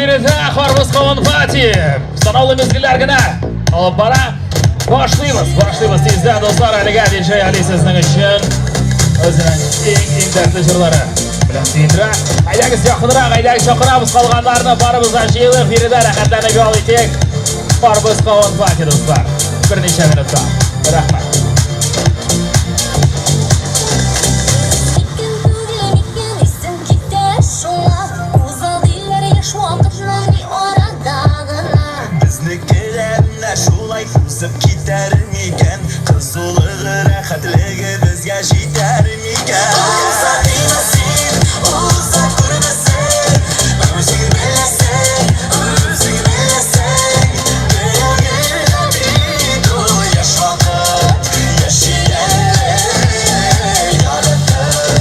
биредә Карбыз Кавын Пати. Санаулы мизгелләр генә алып бара. Башлыйбыз, башлыйбыз тиздән, дуслар, әлегә диджей Али сезнең өчен үзенең иң-иң дәртле җырлары белән сөендерә. Әйдәгез якынрак, әйдәгез чакырабыз калганнарны, барыбыз да җыелып биредә рәхәтләнеп ял итик. Карбыз Кавын Пати, дуслар. Берничә минутта. Рәхмәт. Микән түгел микән исем китә шуңа Уза диләр яшь вакыт ни арада гына. Безнекеләр менә шулай узып китәр микән? Кызулыгы, рәхәтлеге безгә җитәр микән? Уза димә син, уза күрмәсен, Үзең беләсең, үзең беләсең, Берәүгә дә бит ул яшь вакыт, яши әле яратып.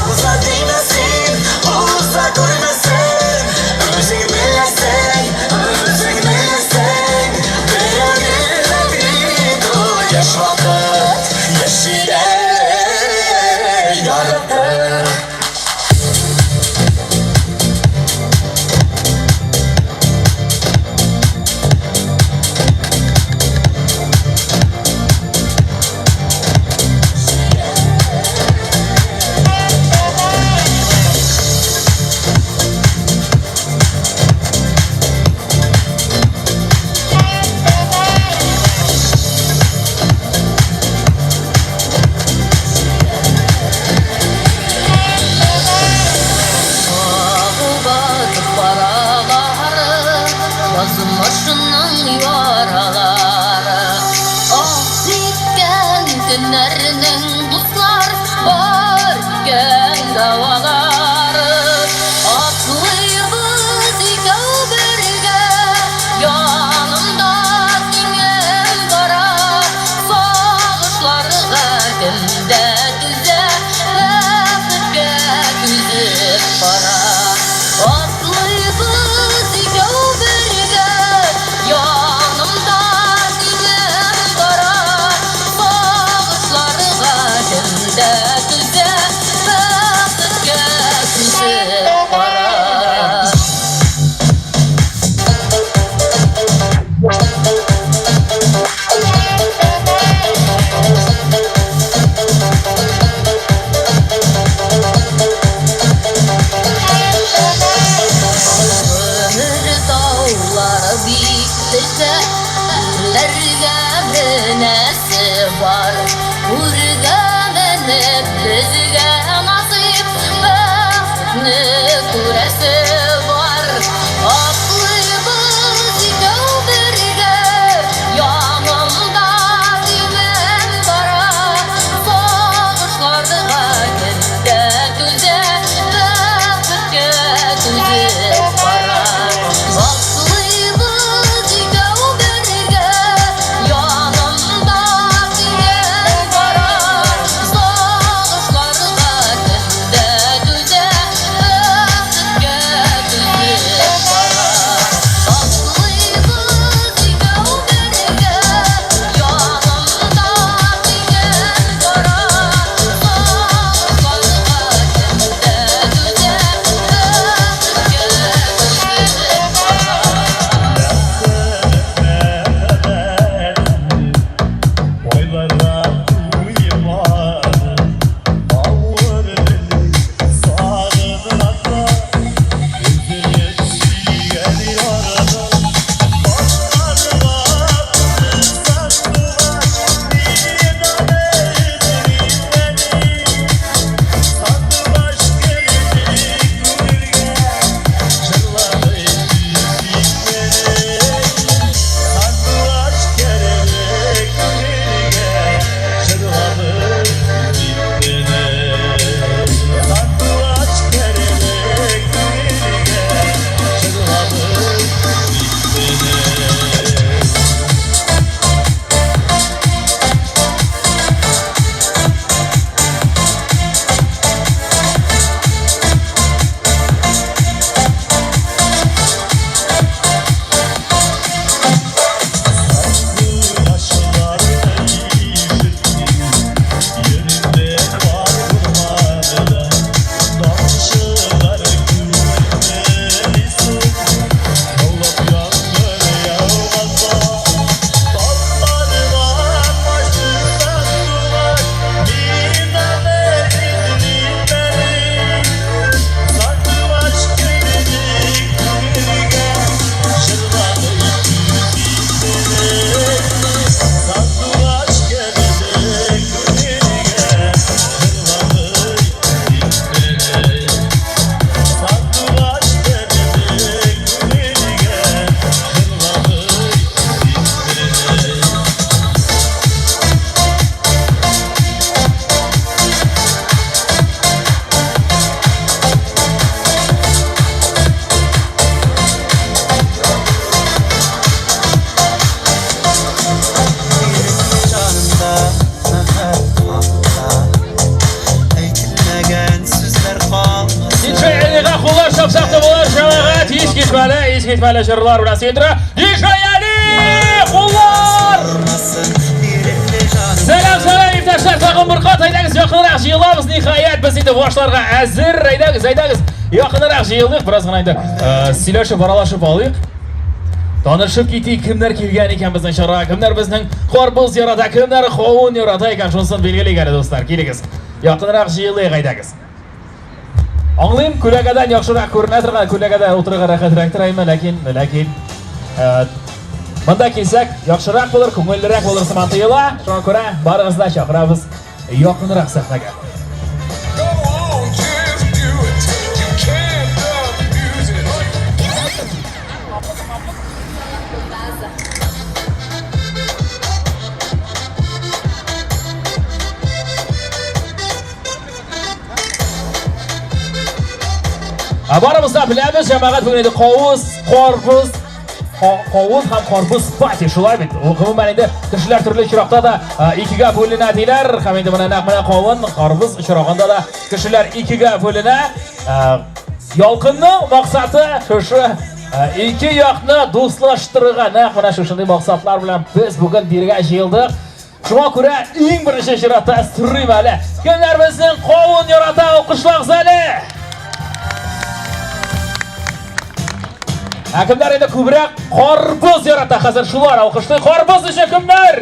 Уза димә син, уза күрмәсен, Үзең беләсең, үзең беләсең, Берәүгә дә бит ул яшь вакыт, яши әле яратып. Агу батып баралары, Язмышның яралары. Ах, ниткән көннәрнең дуслар бар икән дәвалары. Атлыйбыз икәү бергә, янымда тиңем бара. Сагышларга кем дә түзә, бәхеткә түзеп кара. Атлыйбыз икәү бергә, янымда тиңем бара. Сагышларга кем дә түзә, бәхеткә түзеп кара. Гомер таулары бик текә, Үрләргә менәсе бар. Үргә менеп безгә насыйп, Бәхетне күрәсе бар. Атлыйбыз икәү бергә, Янымда тиңем бара. Сагышларга кем дә түзә, Бәхеткә түзеп бара. Атлыйбыз икәү бергә, Янымда тиңем бара. Искитмәле җырлар белән сөендерә. Диджей Али! Куллар! Сәлам, сәлам, иптәшләр, тагын бер кат әйдәгез, якынрак җыелабыз. Ниһаять, без инде башларга әзер. Әйдәгез, әйдәгез. Якынрак җыелдык, бераз гына инде э, сөйләшеп, аралашып алыйк. Танышып китик, кемнәр килгән икән безнең чарага, кемнәр безнең карбыз ярата, кемнәр кавын ярата икән, шунысын билгелик әле, дуслар. Килегез. Якынрак җыелыйк, әйдәгез. Аңлыйм, күләгәдән яхшырак күренә торган, күләгәдә утырырга рәхәтрәктер әйме, ләкин, ләкин э, монда килсәк, яхшырак булыр, күңеллерәк булыр сыман тоела. Шуңа күрә барыгызны да чакырабыз якынрак сәхнәгә. Ә барыбыз да беләбез, җәмәгать бүген инде кавыз, карбыз, кавыз һәм карбыз пати, шулай бит. Гомумән инде кешеләр төрле очракта да икегә бүленә диләр. Һәм инде менә нәкъ менә кавын, карбыз очрагында да кешеләр икегә бүленә. Ялкынның максаты шушы ике якны дуслаштырырга. Нәкъ менә шушындый максатлар белән без бүген биргә җыелдык. Шуңа күрә иң беренче чиратта сорыйм әле. Кемнәр безнең кавын ярата, алкышлагыз әле! Ә кемнәр инде күбрәк карбыз ярата, хәзер шулар алкышлый. Карбыз өчен кемнәр?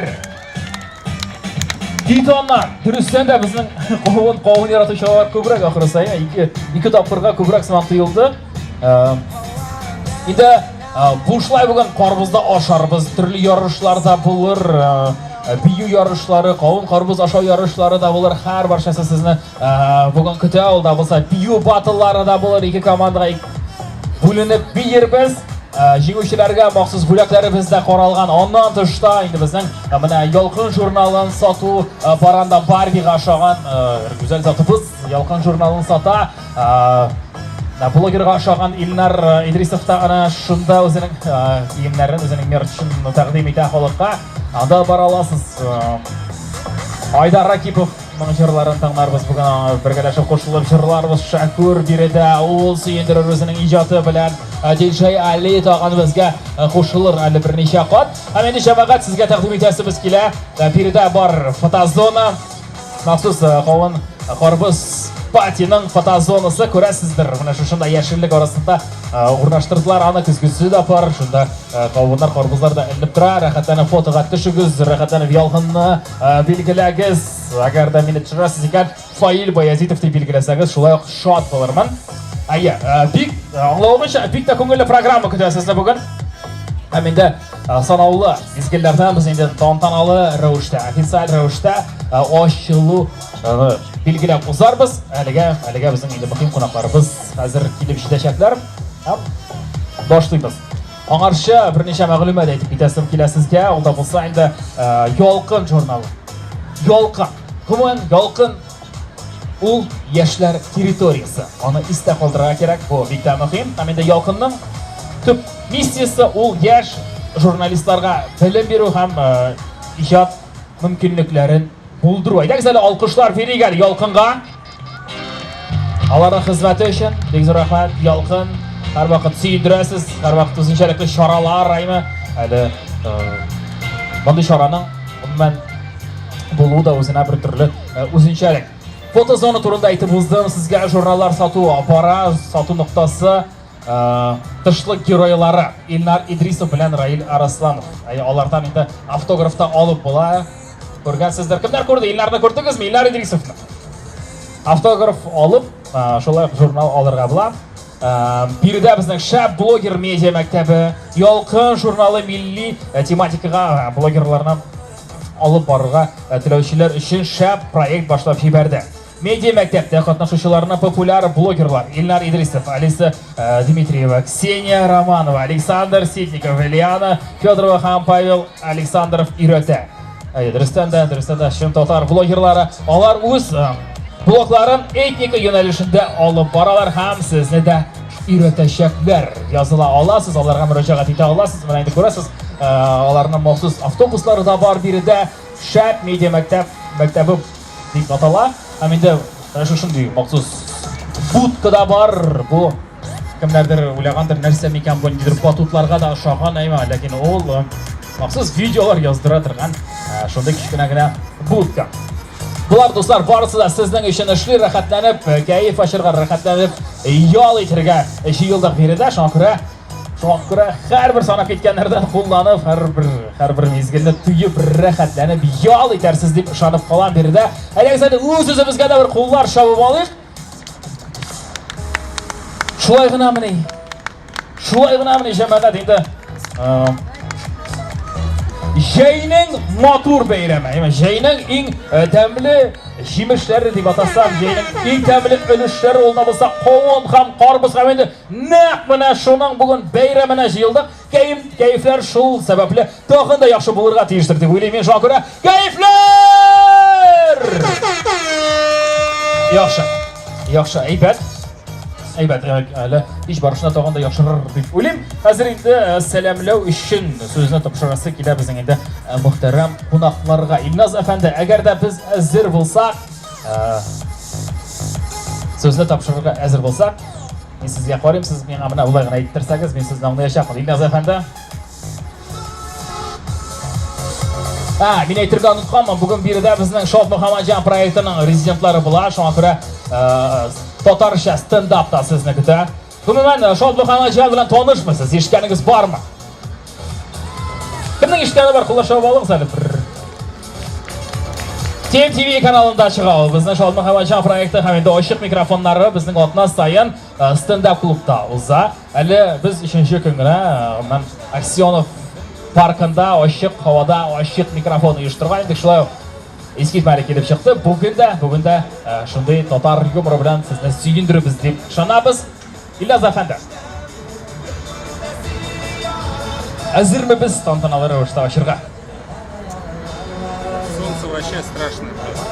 Кит аннан. Дөрестән дә безнең кавын, кавын яратучылар күбрәк ахрысы, әйе, ике, ике тапкырга күбрәк сыман тоелды. Инде бушлай бүген карбызда ашарбыз, төрле ярышлар да булыр, бию ярышлары, кавын карбыз ашау ярышлары да булыр. Һәр барчасы сезне бүген көтә, ул да булса бию батыллары да булыр. Ике командага бүленеп биербез. Җиңүчеләргә махсус бүләкләребез дә каралган. Аннан тышта инде безнең менә Ялкын журналын сату баранда Барбига ошаган гүзәл затыбыз Ялкын журналын сата. Блогерга ошаган Илнар Идрисов та ана шунда үзенең киемнәрен, үзенең мерчын тәкъдим итә халыкка. Анда бара аласыз. Айдар Ракиповның җырларын тыңларбыз бүген бергәләшеп кушылып җырларбыз. Шәкүр биредә ул сөендерер үзенең иҗаты белән. Дилшай Али тагын безгә кушылыр әле берничә кат. Һәм инде җәмәгать сезгә тәкъдим итәсебез килә. Биредә бар фотозона. Махсус кавын карбыз патиның фотозонасы күрәсездер. Менә шушында яшеллек арасында урнаштырдылар аны, көзгесе дә бар. Шунда кавыннар, карбызлар да эленеп тора. Рәхәтләнеп фотога төшегез, рәхәтләнеп ялгынны билгеләгез. Әгәр дә мине төшерәсез икән, Фаил Баязитов дип билгеләсәгез, шулай ук шат булырмын. Әйе, бик аңлавымча, бик тә күңелле программа көтә сезне бүген. Һәм инде санаулы мизгелләрдән без инде тантаналы рәвештә, официаль рәвештә ачылу билгеләп узарбыз. Әлегә, әлегә безнең инде мөһим кунакларыбыз хәзер килеп җитәчәкләр. Һәм башлыйбыз. Аңарчы берничә мәгълүмат әйтеп китәсем килә сезгә. Ул да булса инде Ялкын журналы. Ялкын. Гомумән, Ялкын ул яшьләр территориясе. Аны истә калдырырга кирәк, бу бик тә мөһим. Һәм инде Ялкынның төп миссиясе ул яшь журналистларга белем бирү һәм э, иҗат мөмкинлекләрен булдыру. Әйдәгез әле алкышлар бирик әле Ялкынга. Аларның хезмәте өчен бик зур рәхмәт. Ялкын, һәрвакыт сөендерәсез, һәрвакыт үзенчәлекле чаралар, әйме? Әле э, мондый чараның гомумән булуы да үзенә бер төрле э, үзенчәлек. Фотозона турында әйтеп уздым, сезгә журналлар сату бара, сату ноктасы э, тышлык геройлары Илнар Идрисов белән Раил Арасланов. Әй, алардан инде автограф та алып була. Күргәнсездер. Кемнәр күрде? Илнарны күрдегезме? Илнар Идрисовны. Автограф алып, э, шулай ук журнал алырга була. Биредә безнең шәп блогер медиа мәктәбе, Ялкын журналы милли тематикага блогерларны алып барырга теләүчеләр өчен шәп проект башлап җибәрде. Медиа мәктәптә катнашучыларны популяр блогерлар Илнар Идрисов, Алиса Дмитриева, Ксения Романова, Александр Ситников, Лиана Федорова һәм Павел Александров өйрәтә. Әйе, дөрестән дә, дөрестән дә, чын татар блогерлары. Алар үз блогларын этника юнәлешендә алып баралар һәм сезне дә өйрәтәчәкләр. Языла аласыз, аларга мөрәҗәгать итә аласыз. Менә инде күрәсез, аларның махсус автобуслары да бар биредә. Шәп медиа мәктәп мәктәбе дип атала. Һәм инде менә шушындый махсус будка да бар. Бу Кемнәрдер уйлагандыр, нәрсә микән бу, ниндидер батутларга да ошаган, әйме, ләкин ул махсус видеолар яздыра торган шундый кечкенә генә будка. Болар, дуслар, барысы да сезнең өчен эшли, рәхәтләнеп, кәеф ачырга, рәхәтләнеп ял итәргә җыелдык биредә. Шуңа күрә, шуңа күрә һәрбер санап киткәннәрдән кулланып, һәрбер һәрбер мизгелне тоеп, рәхәтләнеп ял итәрсез дип ышанып калам биредә. Әйдәгез әле үз-үзебезгә дә бер куллар чабып алыйк. Шулай гына мени? Шулай гына мени, җәмәгать, инде җәйнең матур бәйрәме, әйме, җәйнең иң тәмле җимешләре дип атасам, җәйнең иң тәмле өлешләре ул да булса кавын һәм карбыз һәм инде нәкъ менә шуның бүген бәйрәменә җыелдык. Кәеф, кәефләр шул сәбәпле тагын да яхшы булырга тиештер дип уйлыйм мин. Шуңа күрә кәефләр! Яхшы. Яхшы, әйбәт. Әйбәт, әле һич барышына тагын да яхшырыр дип уйлыйм. Хәзер инде сәламләү өчен сүзне тапшырасы килә безнең инде мөхтәрәм кунакларга. Илназ әфәнде, әгәр дә без әзер булсак, сүзне тапшырырга әзер булсак, мин сезгә карыйм, сез миңа менә болай гына әйттерсәгез, мин сезне аңлаячакмын. Илназ әфәнде. А, мин әйтергә онытканмын, бүген биредә безнең Шот Мөхәммәтҗан проектының резидентлары була, шуңа күрә татарча стендап та сезне көтә. Гомумән, Шот Мөхәммәтҗан белән танышмысыз, ишеткәнегез бармы? Кемнең ишеткәне бар, куллар чабып алыгыз әле. Тем ТВ каналында чыга ул. Безнең Шот Мөхәммәтҗан проекты һәм инде ачык микрофоннары безнең атна саен стендап клубта уза. Әле без өченче көн генә гомумән Аксенов паркында ачык һавада ачык микрофон оештырган идек. Шулай ук искитмәле килеп чыкты. Бүген дә, бүген дә шундый татар юморы белән сезне сөендерербез дип ышанабыз. Ильяс әфәнде. Әзерме без тантаналы рәвештә ачырга? Солнце вообще страшное просто.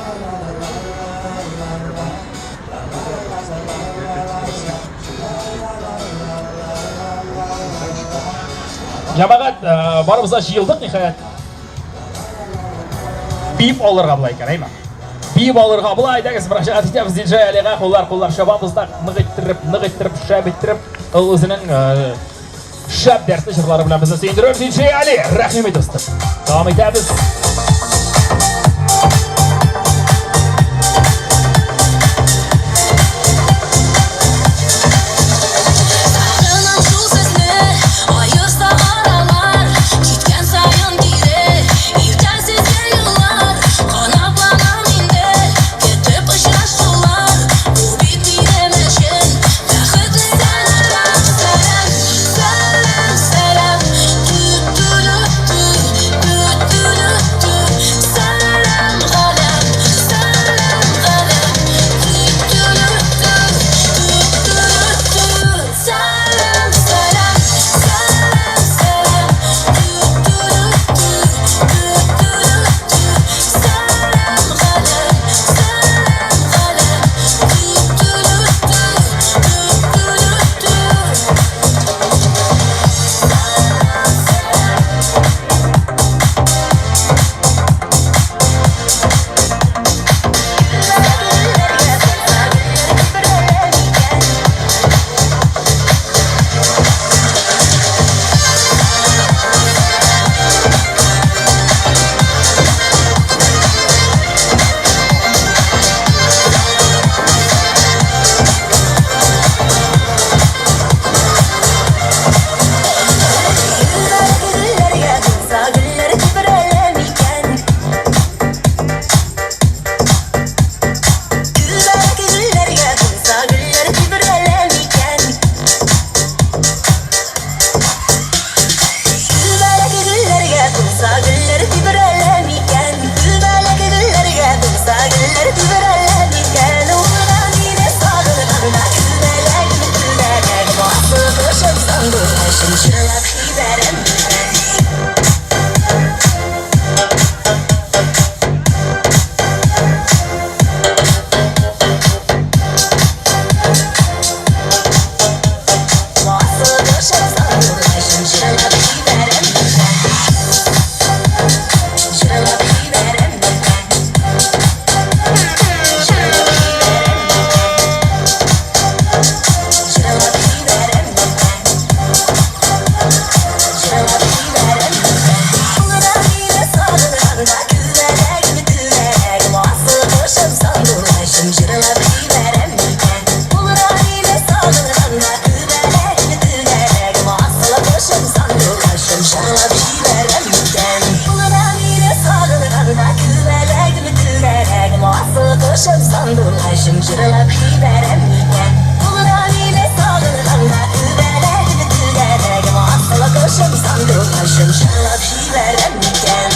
Җәмәгать, барыбыз да җыелдык, ниһаять. Биеп алырга була икән, әйме? Биеп алырга була, әйдәгез, мөрәҗәгать итәбез диджей Алига, куллар, куллар чабабыз да, нык иттереп, нык иттереп, шәп иттереп, ул үзенең Шәп дәртле җырлары белән безне сөендерер диджей Али. Рәхим ит, дустым. Дәвам итәбез. җибәрәм микән? Кулына мине сагынганда күбәләгем, түгәрәгем, асыл кошым, сандугачым, җырлап җибәрәм микән? Кулына мине сагынганда күбәләгем, түгәрәгем, асыл кошым, сандугачым, җырлап җибәрәм микән?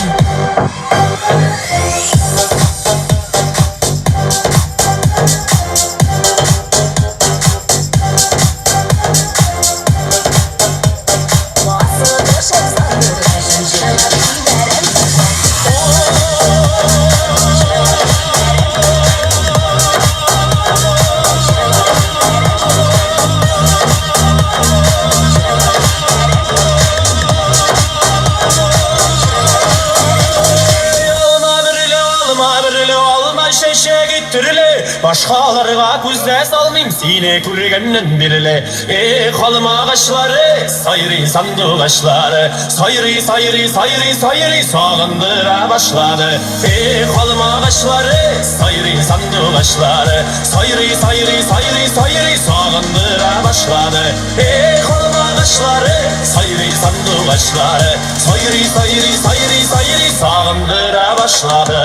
Алма берле, алма берле, алма чәчәге төрле. Башкаларга күз дә салмыйм, сине күргәннән бирле. Эх, алма агачлары, сайрый сандугачлары. Сайрый, сайрый, сайрый, сайрый, сагындыра башлады. Эх, алма агачлары, сайрый сандугачлары. Сайрый, сайрый, сайрый, сайрый, сагындыра башлады. Эх, алма агачлары, сайрый сандугачлары. Сайрый, сайрый, сайрый, сайрый, сагындыра башлады.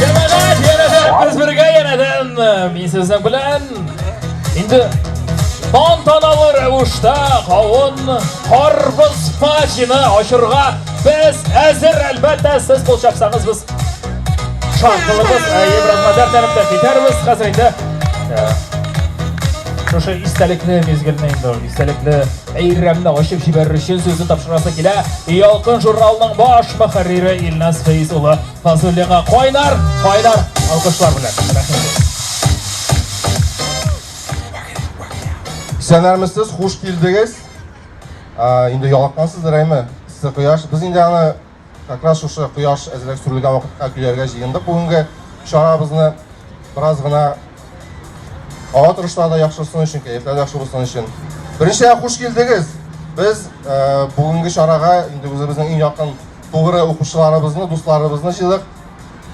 Җәмәгать, янәдән без бергә, янәдән мин сезнең белән. Инде тантаналы рәвештә кавын карбыз патины ачырга без әзер, әлбәттә, сез кул чапсагыз, без шат булырбыз. Әйе, бераз дәртләнеп тә китәрбез. Хәзер инде шушы истәлекле мизгелне инде, истәлекле бәйрәмне ачып җибәрер өчен сүзне тапшырасы килә. Ялкын журналының баш мөхәррире Илназ Фәиз улы Фазуллинга кайнар, кайнар алкышлар белән. Рәхмәт. Исәннәрмесез, хуш килдегез. Инде ялыккансыздыр, әйме? Эссе кояш. Без инде аны как раз шушы кояш әзрәк сүрелгән вакытка көйләргә җыендык бүгенге чарабызны. Бераз гына һава торышлары да яхшырсын өчен, кәефләр дә яхшы булсын өчен. Беренчедән, хуш килдегез. Без бүгенге чарага инде үзебезнең иң якын тугры укучыларыбызны, дусларыбызны җыйдык.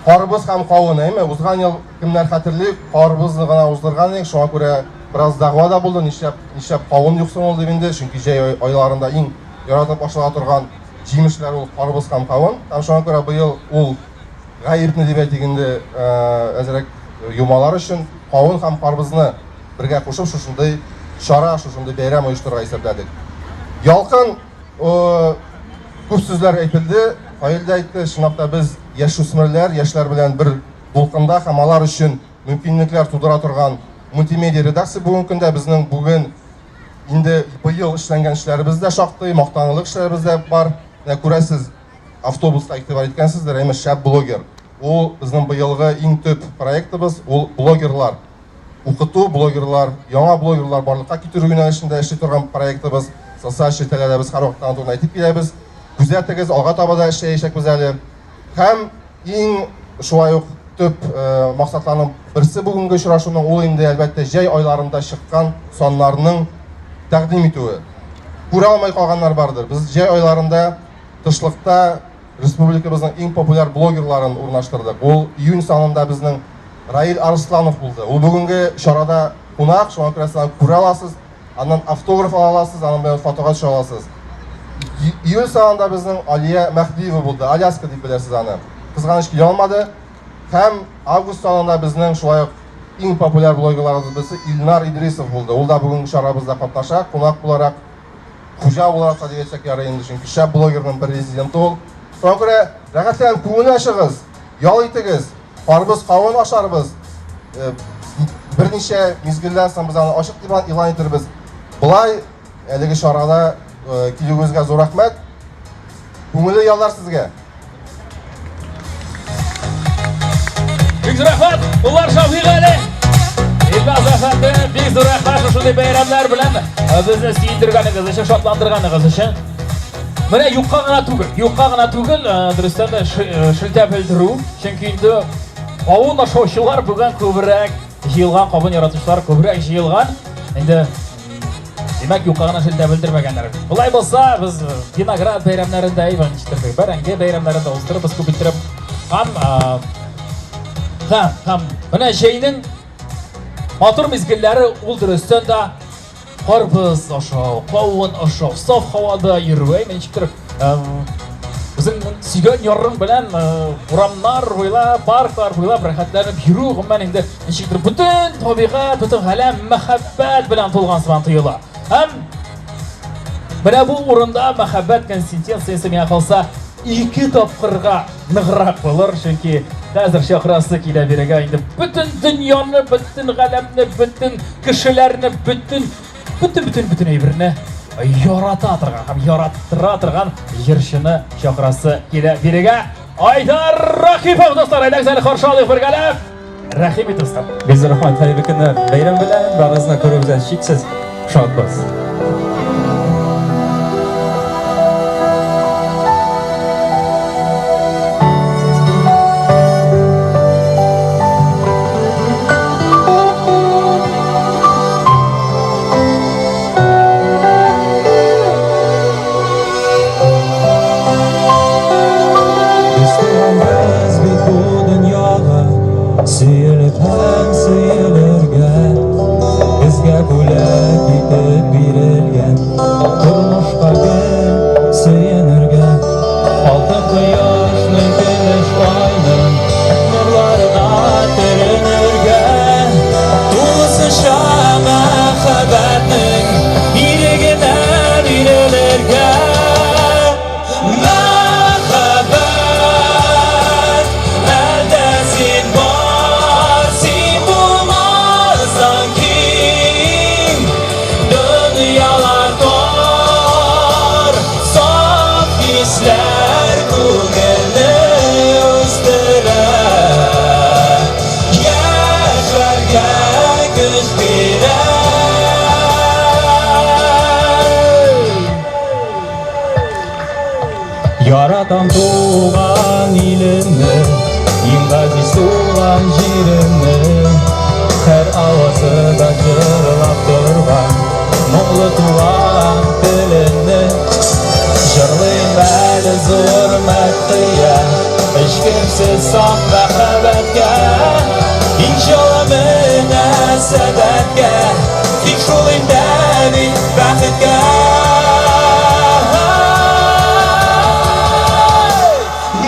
Карбыз һәм кавын, әйме? Узган ел кемнәр хәтерли, карбызны гына уздырган идек, шуңа күрә бераз дәгъва да булды, нишләп, нишләп кавын юк соң ул дип инде, чөнки җәй айларында иң яратып ашала торган җимешләр ул карбыз һәм кавын. Һәм шуңа күрә быел ул гаепне дип әйтик инде, әзрәк юмалар өчен кавын һәм карбызны бергә кушып шушындый чара, шушындый бәйрәм оештырырга исәпләдек. Ялкын күп сүзләр әйтелде, Фаил дә әйтте, чынлап та без яшүсмерләр, яшьләр белән бер дулкында һәм алар өчен мөмкинлекләр тудыра торган мультимедиа редакция бүгенге көндә безнең бүген инде быел эшләнгән эшләребез дә шактый, мактанырлык эшләребез дә бар. Менә күрәсез, автобуска игътибар иткәнсездер, әйме, шәп блогер. Ул безнең быелгы иң төп проектыбыз, ул блогерлар. Укыту, блогерлар, яңа блогерлар барлыкка китерү юнәлешендә эшли торган проектыбыз. Социаль челтәрләрдә без һәрвакытта аның турында әйтеп киләбез. Күзәтегез, алга таба да эшләячәкбез әле. Һәм иң шулай ук төп максатларның берсе бүгенге очрашуның ул инде әлбәттә җәй айларында чыккан саннарның тәкъдим итүе. Күрә алмый калганнар бардыр. Без җәй айларында тышлыкта республикабызның иң популяр блогерларын урнаштырдык. Ул июнь санында безнең Раил Арсланов булды. Ул бүгенге чарада кунак, шуңа күрә сез аны күрә аласыз, аннан автограф ала аласыз, аның белән фотога төшә аласыз. Июль санында безнең Алия Мәһдиева булды. Аляска дип беләсез аны. Кызганыч килә алмады. Һәм август санында безнең шулай ук иң популяр блогерларыбыз берсе Илнар Идрисов булды. Ул да бүгенге чарабызда катнаша, кунак буларак, хуҗа буларак та дип әйтсәк ярый инде, чөнки шәп блогерның бер резиденты ул. Шуңа күрә рәхәтләнеп күңел ачыгыз, ял итегез, карбыз, кавын ашарбыз. Берничә мизгелдән соң без аны ачык дип игълан итербез. Болай әлеге чарада килүегезгә зур рәхмәт. Күңелле яллар сезгә. Бик зур рәхмәт, Улар Шафигали! Илназ әфәнде, бик зур рәхмәт шушындый бәйрәмнәр белән безне сөендергәнегез өчен, шатландырганыгыз өчен. Менә юкка гына түгел, юкка гына түгел, дөрестән дә шелтә белдерү, чөнки инде кавын ашаучылар бүген күбрәк җыелган, кавын яратучылар күбрәк җыелган. Инде димәк, юкка гына шелтә белдермәгәннәр. Болай булса, без виноград бәйрәмнәрендә, Иван ничектер, бәрәңге бәйрәмнәрендә уздырырбыз күп иттереп. Һәм һәм менә җәйнең матур мизгелләре ул дөрестән дә карбыз ашау, кавын ашау, саф һавада йөрү, әй, ничектер үзеңнең сөйгән ярың белән урамнар буйлап, парклар буйлап рәхәтләнеп йөрү, гомумән инде ничектер бөтен табигать, бөтен галәм мәхәббәт белән тулган сыман тоела. Һәм менә бу урында мәхәббәт консистенциясе миңа калса ике тапкырга ныграк булыр, чөнки хәзер чакырасы килә бирегә инде бөтен дөньяны, бөтен галәмне, бөтен кешеләрне, бөтен бөтен бөтен бөтен әйберне ярата торган һәм яраттыра торган җырчыны чакырасы килә бирегә. Айдар Рахипов, дуслар, әйдәгез әле каршы алыйк бергәләп. Рәхим итегез. Без рәхмәт, хәерле көннәр. Бәйрәм белән барыгызны күрүебезгә чиксез шатбыз. Без туганбыз бит бу дөньяга, сөелеп һәм сөелергә. Безгә бүләк итеп бирелгән тормышка гел сөенергә. Алтын кояшның, көмеш айның нурларына төренергә. Тулысынча мәхәббәтнең ирегенә бирелергә. Мәхәббәт, әлдә син бар, син булмасаң киң, дөньялар тар, саф хисләр күңелне үстерә, яшәргә көч бирә. Яратам туган илемне, иң газиз туган җиремне. Һәр авазы да җырлап торган моңлы туган телемне. Җырлыйм әле зур мәдхия, эчкерсез саф мәхәббәткә. Иншалла мөнәсәбәткә, тик шул инде бит бәхеткә.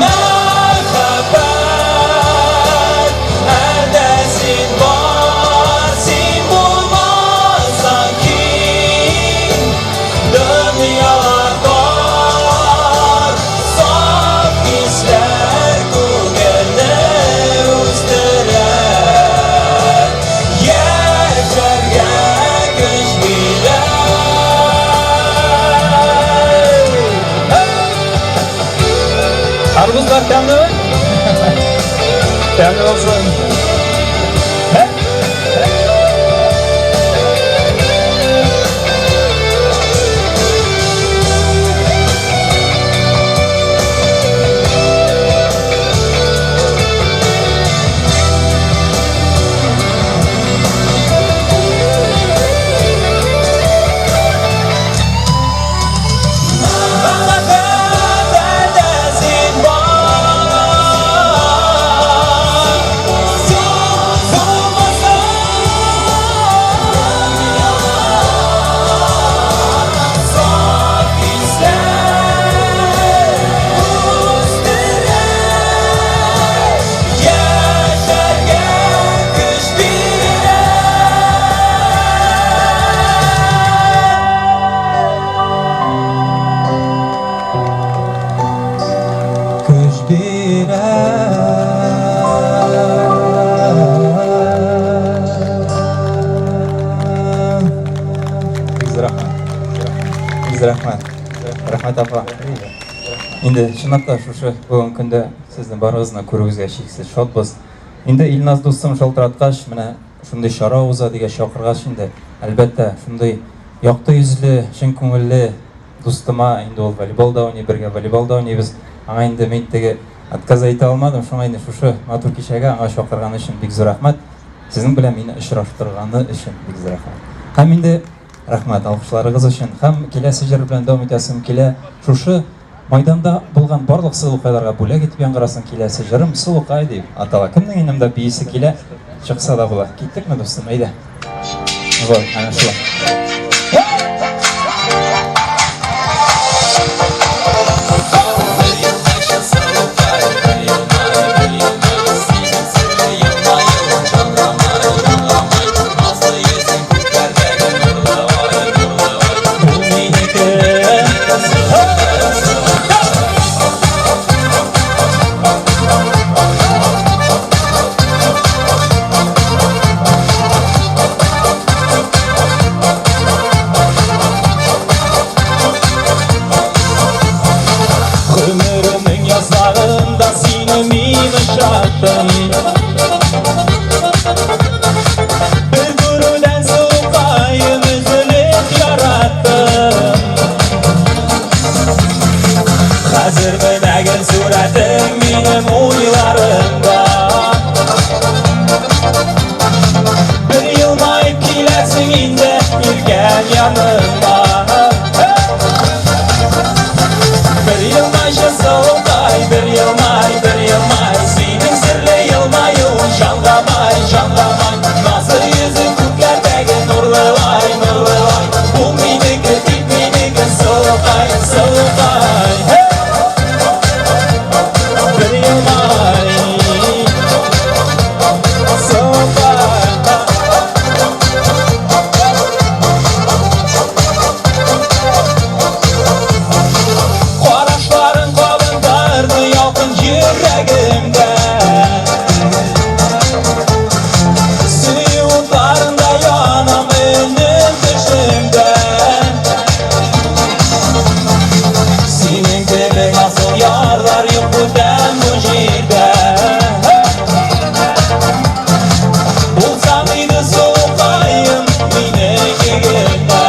Мәхәббәт, әлдә син бар, син булмасаң киң, дөньялар тар, саф хисләр күңелне үстерә, яшәргә көч бирә. Арбузлар тәмлеме? Тәмле булсын. Көч бирә. Бик рәхмәт. Бик рәхмәт. Рәхмәт апа. Инде чынлап та шушы бүгенге көндә сезне барыгызны күрүебезгә чиксез шатбыз. Инде Илназ дустым шалтыраткач, менә шундый чара уза дигәч, чакыргач инде, әлбәттә, шундый якты йөзле, чын күңелле дустыма, инде ул волейбол да уйный, бергә волейбол да уйныйбыз. Аңа инде мин теге отказ әйтә алмадым, шуңа инде шушы матур кичәгә аңа чакырганы өчен бик зур рәхмәт. Сезнең белән мине очраштырганы өчен бик зур рәхмәт. Һәм инде рәхмәт алкышларыгыз өчен. Һәм киләсе җыр белән дәвам итәсем килә. Шушы майданда булган барлык сылукайларга бүләк итеп яңгырасын киләсе җырым Сылукай дип атала. Кемнең инде монда биисе килә, чыкса да була. Киттекме, дустым, әйдә. Вот, әнә шулай. Гомеремнең язларында сине мин очраттым. Бер күрүдән сукаем өзелеп яраттым. Хәзер менә гел сурәтең минем уйларымда. Бер елмаеп киләсең инде иркәм яныма. Бер елмайчы сылукай, бер елмай, бер елмай, синең серле елмаюың җанга май, җанга май. Назлы йөзең күкләрдәге нурлы ай, нурлы ай. Бул минеке, тик минеке, сылукай, сылукай. Бер елмай, сылукай. Карашларың кабындырды ялкын йөрәгемдә. Сөю утларында янам өнем төшемдә. Синең кебек асыл ярлар юк бүтән бу җирдә. Булсаң иде сылукаем минеке генә.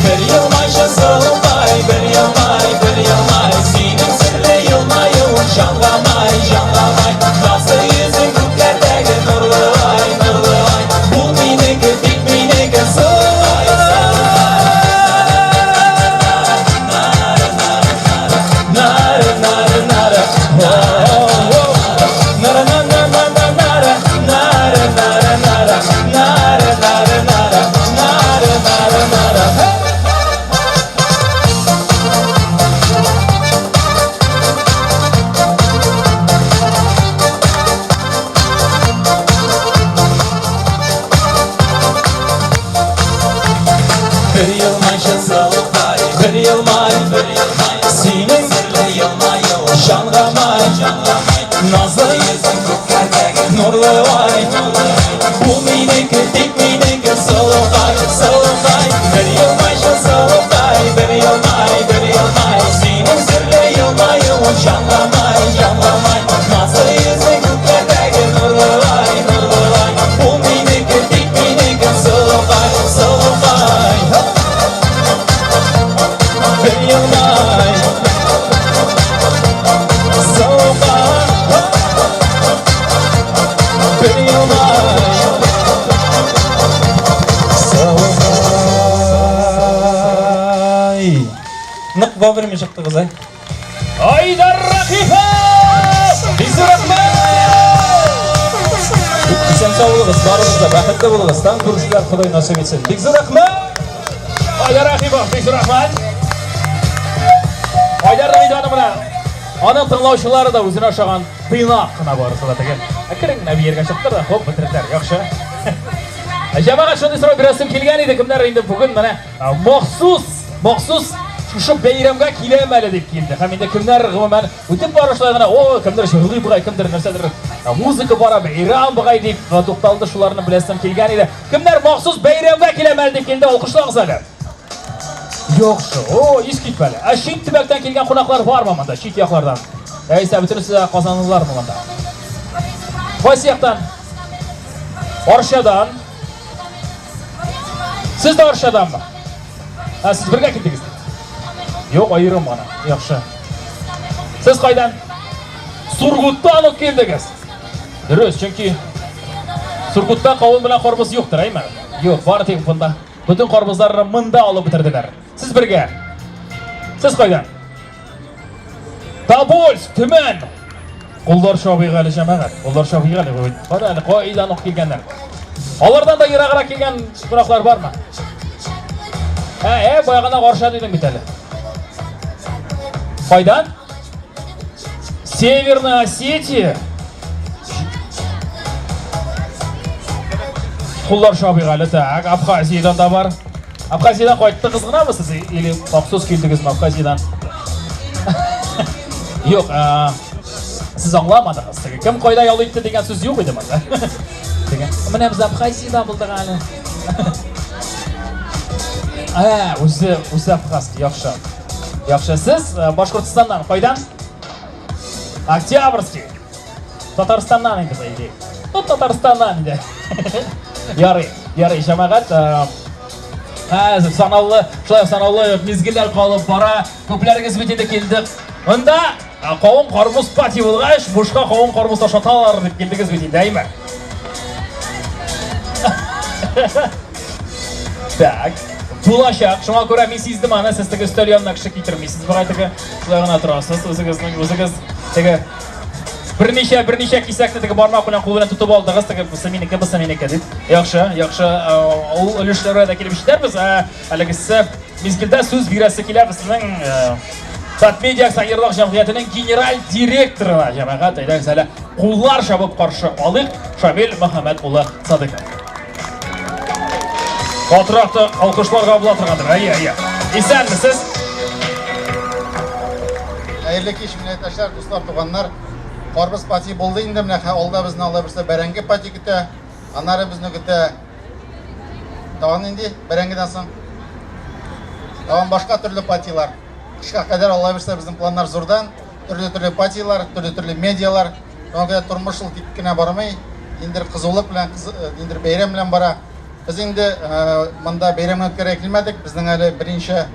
Бер елмайчы сылукай, бер елмай, бер елмай, синең серле елмаюың җанга май, җанга май. Назлы йөзең күкләрдәге нурлы ай, нурлы ай. Бул минеке, тик минеке, сылукай, Нара, нара, нара, о, нара, на, на, на, на, нара, нара, нара, нара, нара, нара, нара, нара, нара, нара. Бер елмайчы сылукай, бер елмай, бер елмай, синең серле елмаюың җанга май, җанга май. Назлы йөзең күкләрдәге нурлы ай, нурлы ай. Бул минеке, тик минеке, сылукай, сылукай. Бер елмайчы сылукай, бер елмай, бер елмай, синең серле елмаюың җанга май, җанга май. Назлы йөзең күкләрдәге нурлы ай, нурлы ай. Бул минеке, тик минеке, сылукай, сылукай. Бер елмай, сылукай. Бер елмай, сылукай. Нык вовремя чыктыгыз, ай. Айдар Рахипов! Бик зур рәхмәт! Исән сау булыгыз, барыгыз да бәхетле булыгыз. Тагын күрешүләр Ходай насыйп итсен. Бик зур рәхмәт! Айдар Рахипов, бик зур рәхмәт. Айдарның иҗаты менә аның тыңлаучылары да үзенә ошаган тыйнак кына барысы да теге. Әкрен генә биергә чыктыр да, хоп, бетерделәр. Яхшы. Җәмәгать, шундый сорау бирәсем килгән иде, кемнәр инде бүген менә махсус, махсус шушы бәйрәмгә киләм әле дип килде. Һәм инде кемнәр гомумән үтеп барышлай гына, о, кемдер җырлый бугай, кемдер нәрсәдер музыка бара, бәйрәм бугай дип тукталды, шуларны беләсем килгән иде. Кемнәр махсус бәйрәмгә киләм әле дип килде, алкышлагыз әле. Яхшы, о, искитмәле. Ә чит төбәктән килгән кунаклар бармы монда, чит яклардан? Яисә бөтенесе дә казанлылармы монда? Кайсы яктан? Арчадан. Сез дә Арчаданмы? Ә сез бергә килдегез? Юк, аерым гына. Яхшы. Сез кайдан? Сургуттан ук килдегез. Дөрес, чөнки Сургутта кавын белән карбыз юктыр, әйме? Юк, бары тик монда. Бөтен карбызларны монда алып бетерделәр. Сез бергә. Сез кайдан? Тобольск, Төмән. Куллар чабыйк әле, җәмәгать. Куллар чабыйк әле. Кара әле, кайдан ук килгәннәр. Алардан да ераграк килгән кунаклар бармы? Ә, ә, баягына каршы дидең бит әле. Кайдан? Северная Осетия. Куллар чабыйк әле, так, Абхазиядан да бар. Абхазиядан кайттыгыз гынамы сез или махсус килдегезме Абхазиядан? Юк, сез аңламадыгыз. Теге кем кайда ял итте дигән сүз юк иде монда. Теге, менә без Абхазияда булдык әле. Ә, үзе, үзе Абхаз, яхшы. Яхшы, сез Башкортстаннан кайдан? Октябрьский. Татарстаннан инде, по идее. Ну, Татарстаннан инде. Ярый, ярый, җәмәгать. Хәзер санаулы, шулай санаулы мизгелләр калып бара. Күпләрегез бит инде килде. Монда кавын карбыз пати булгач, бушка кавын карбыз ашаталар дип килдегез бит инде, әйме? Так. Булачак. Шуңа күрә мин сиздем аны, сез теге өстәл янына кеше китермисез. Бугай теге шулай гына торасыз, үзегезнең үзегез теге берничә берничә кисәкне теге бармак белән кул белән тотып алдыгыз, теге бусы минеке, бусы минеке дип. Яхшы, яхшы. Ул өлешләргә дә килеп җитәрбез. Ә әлегесе мизгелдә сүз бирәсе килә безнең Татмедиа акционерлык җәмгыятенең генераль директорына, җәмәгать, әйдәгез әле куллар чабып каршы алыйк Шамил Мөхәммәт улы Садыков. Катырак та алкышларга була торгандыр. Әйе, әйе. Исәнмесез? Хәерле кич, милләттәшләр, дуслар, туганнар. Карбыз пати булды инде, менә алда безне алла бирсә бәрәңге пати көтә. Аннары безне көтә тагын нинди бәрәңгедән соң? Тагын башка төрле патилар. Кышка кадәр алла бирсә безнең планнар зурдан. Төрле-төрле патилар, төрле-төрле медиалар. Шуңа күрә тормыш ул тик кенә бармый. Ниндидер кызулык белән, ниндидер бәйрәм белән бара. Без инде монда бәйрәм үткәрергә килмәдек. Безнең әле берничә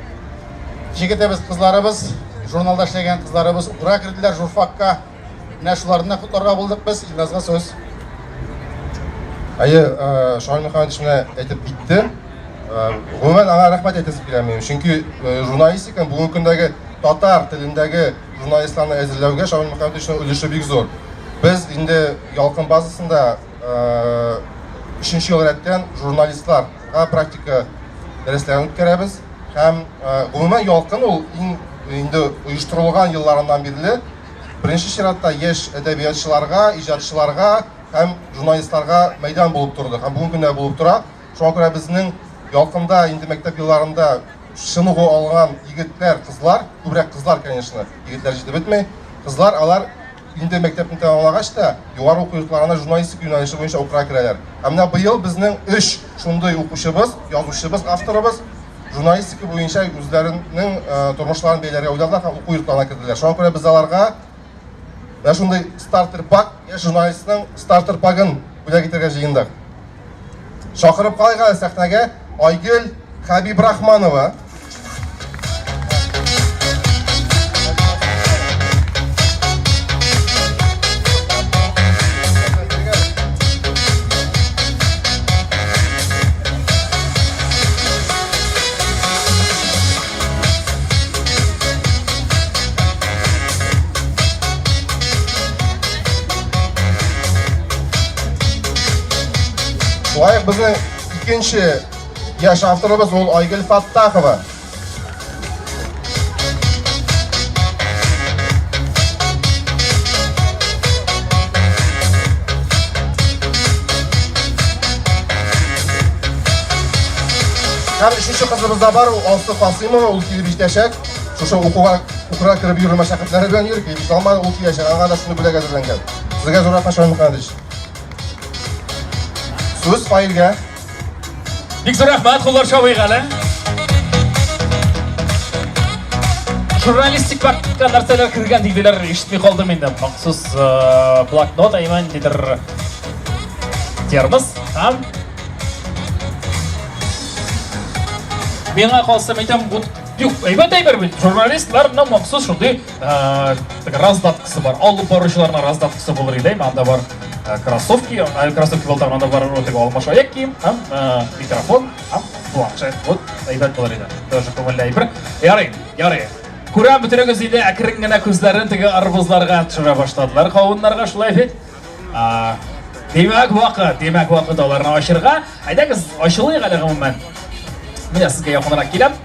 җегетебез, кызларыбыз, журналда эшләгән кызларыбыз укырга керделәр журфакка. Менә шуларны да котларга булдык без. Илназга сүз. Әйе, Шамил Мөхәммәтович менә әйтеп китте. Гомумән, аңа рәхмәт әйтәсе килә минем. Чөнки журналистика бүгенге көндәге татар телендәге журналистларны әзерләүгә Шамил Мөхәммәтовичның өлеше бик зур. Без инде Ялкын базасында өченче ел рәттән журналистларга практика дәресләрен үткәрәбез. Һәм гомумән Ялкын ул иң инде оештырылган елларыннан бирле беренче чиратта яшь әдәбиятчыларга, иҗатчыларга һәм журналистларга мәйдан булып торды һәм бүгенге көндә булып тора. Шуңа күрә безнең Ялкында инде мәктәп елларында чыныгу алган егетләр, кызлар, күбрәк кызлар, конечно, егетләр җитеп бетми. Кызлар алар инде мәктәпне тәмамлагач та, югары уку йортларына журналистика юнәлеше буенча укырга керәләр. Ә менә быел безнең өч шундый укучыбыз, язучыбыз, авторыбыз журналистика буенча үзләренең тормышларын бәйләргә уйладылар һәм уку йортларына керделәр. Шуңа күрә без аларга менә шундый стартер пак, яшь журналистның стартер пагын бүләк итәргә җыендык. Чакырып калыйк әле сәхнәгә Айгөл Хәбибрахманова. Шулай ук безнең икенче яшь авторыбыз ул Айгөл Фаттахова. Һәм өченче кызыбыз да бар, ул Алсу Касыймова, ул килеп җитәчәк. Шушы укуга укырга кереп йөрү мәшәкатьләре белән йөри, килеп җитә алмады, ул киләчәк. Аңа да шундый бүләк әзерләнгән. Сезгә зур рәхмәт, Шамил Мөхәммәдович. Сүз Фаилгә. Бик зур рәхмәт, куллар чабыйк әле. Журналистик пакка нәрсәләр кергән диделәр, ишетми калдым инде. Махсус блокнот, әйме, ниндидер термос һәм. Миңа калса, әйтәм, бу юк, әйбәт әйбер бит. Журналистларның махсус шундый раздаткасы бар. Алып баручыларның раздаткасы булыр иде. Анда бар кроссовки, кроссовки булды, анда бар теге алмаш аяк кием һәм микрофон һәм планшет. Вот әйбәт булыр иде. Тоже күңелле әйбер. Ярый, ярый. Күрәм, бөтенегез инде әкрен генә күзләрен теге арбузларга төшерә башладылар, кавыннарга шулай бит. Димәк, вакыт, димәк, вакыт аларны ачырга. Әйдәгез, ачылыйк әле гомумән. Менә сезгә якынрак киләм.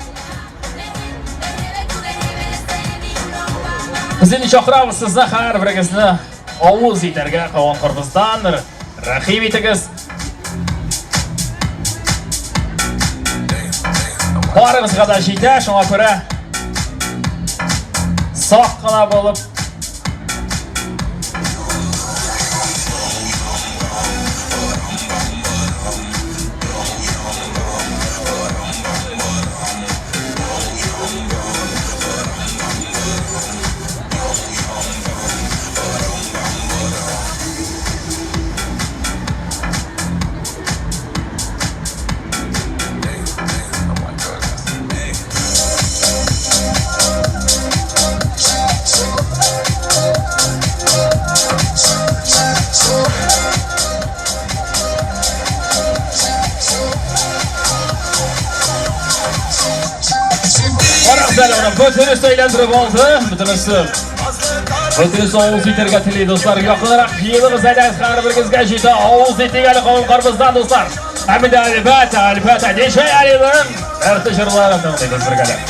Без инде чакырабыз сезне һәрберегезне авыз итәргә кавын карбыздан. Рәхим итегез. Барыгызга да җитә, шуңа күрә сак кына булып Карагыз әле моны, бөтенесе әйләндереп алды, бөтенесе. Бөтенесе авыз итәргә тели, дуслар. Якынрак җыелыгыз әле, һәрберегезгә җитә авыз итик әле кавын карбыздан, дуслар. Һәм инде әлбәттә, әлбәттә, Ничә Алиның дәртле җырларын тыңлыйбыз бергәләп.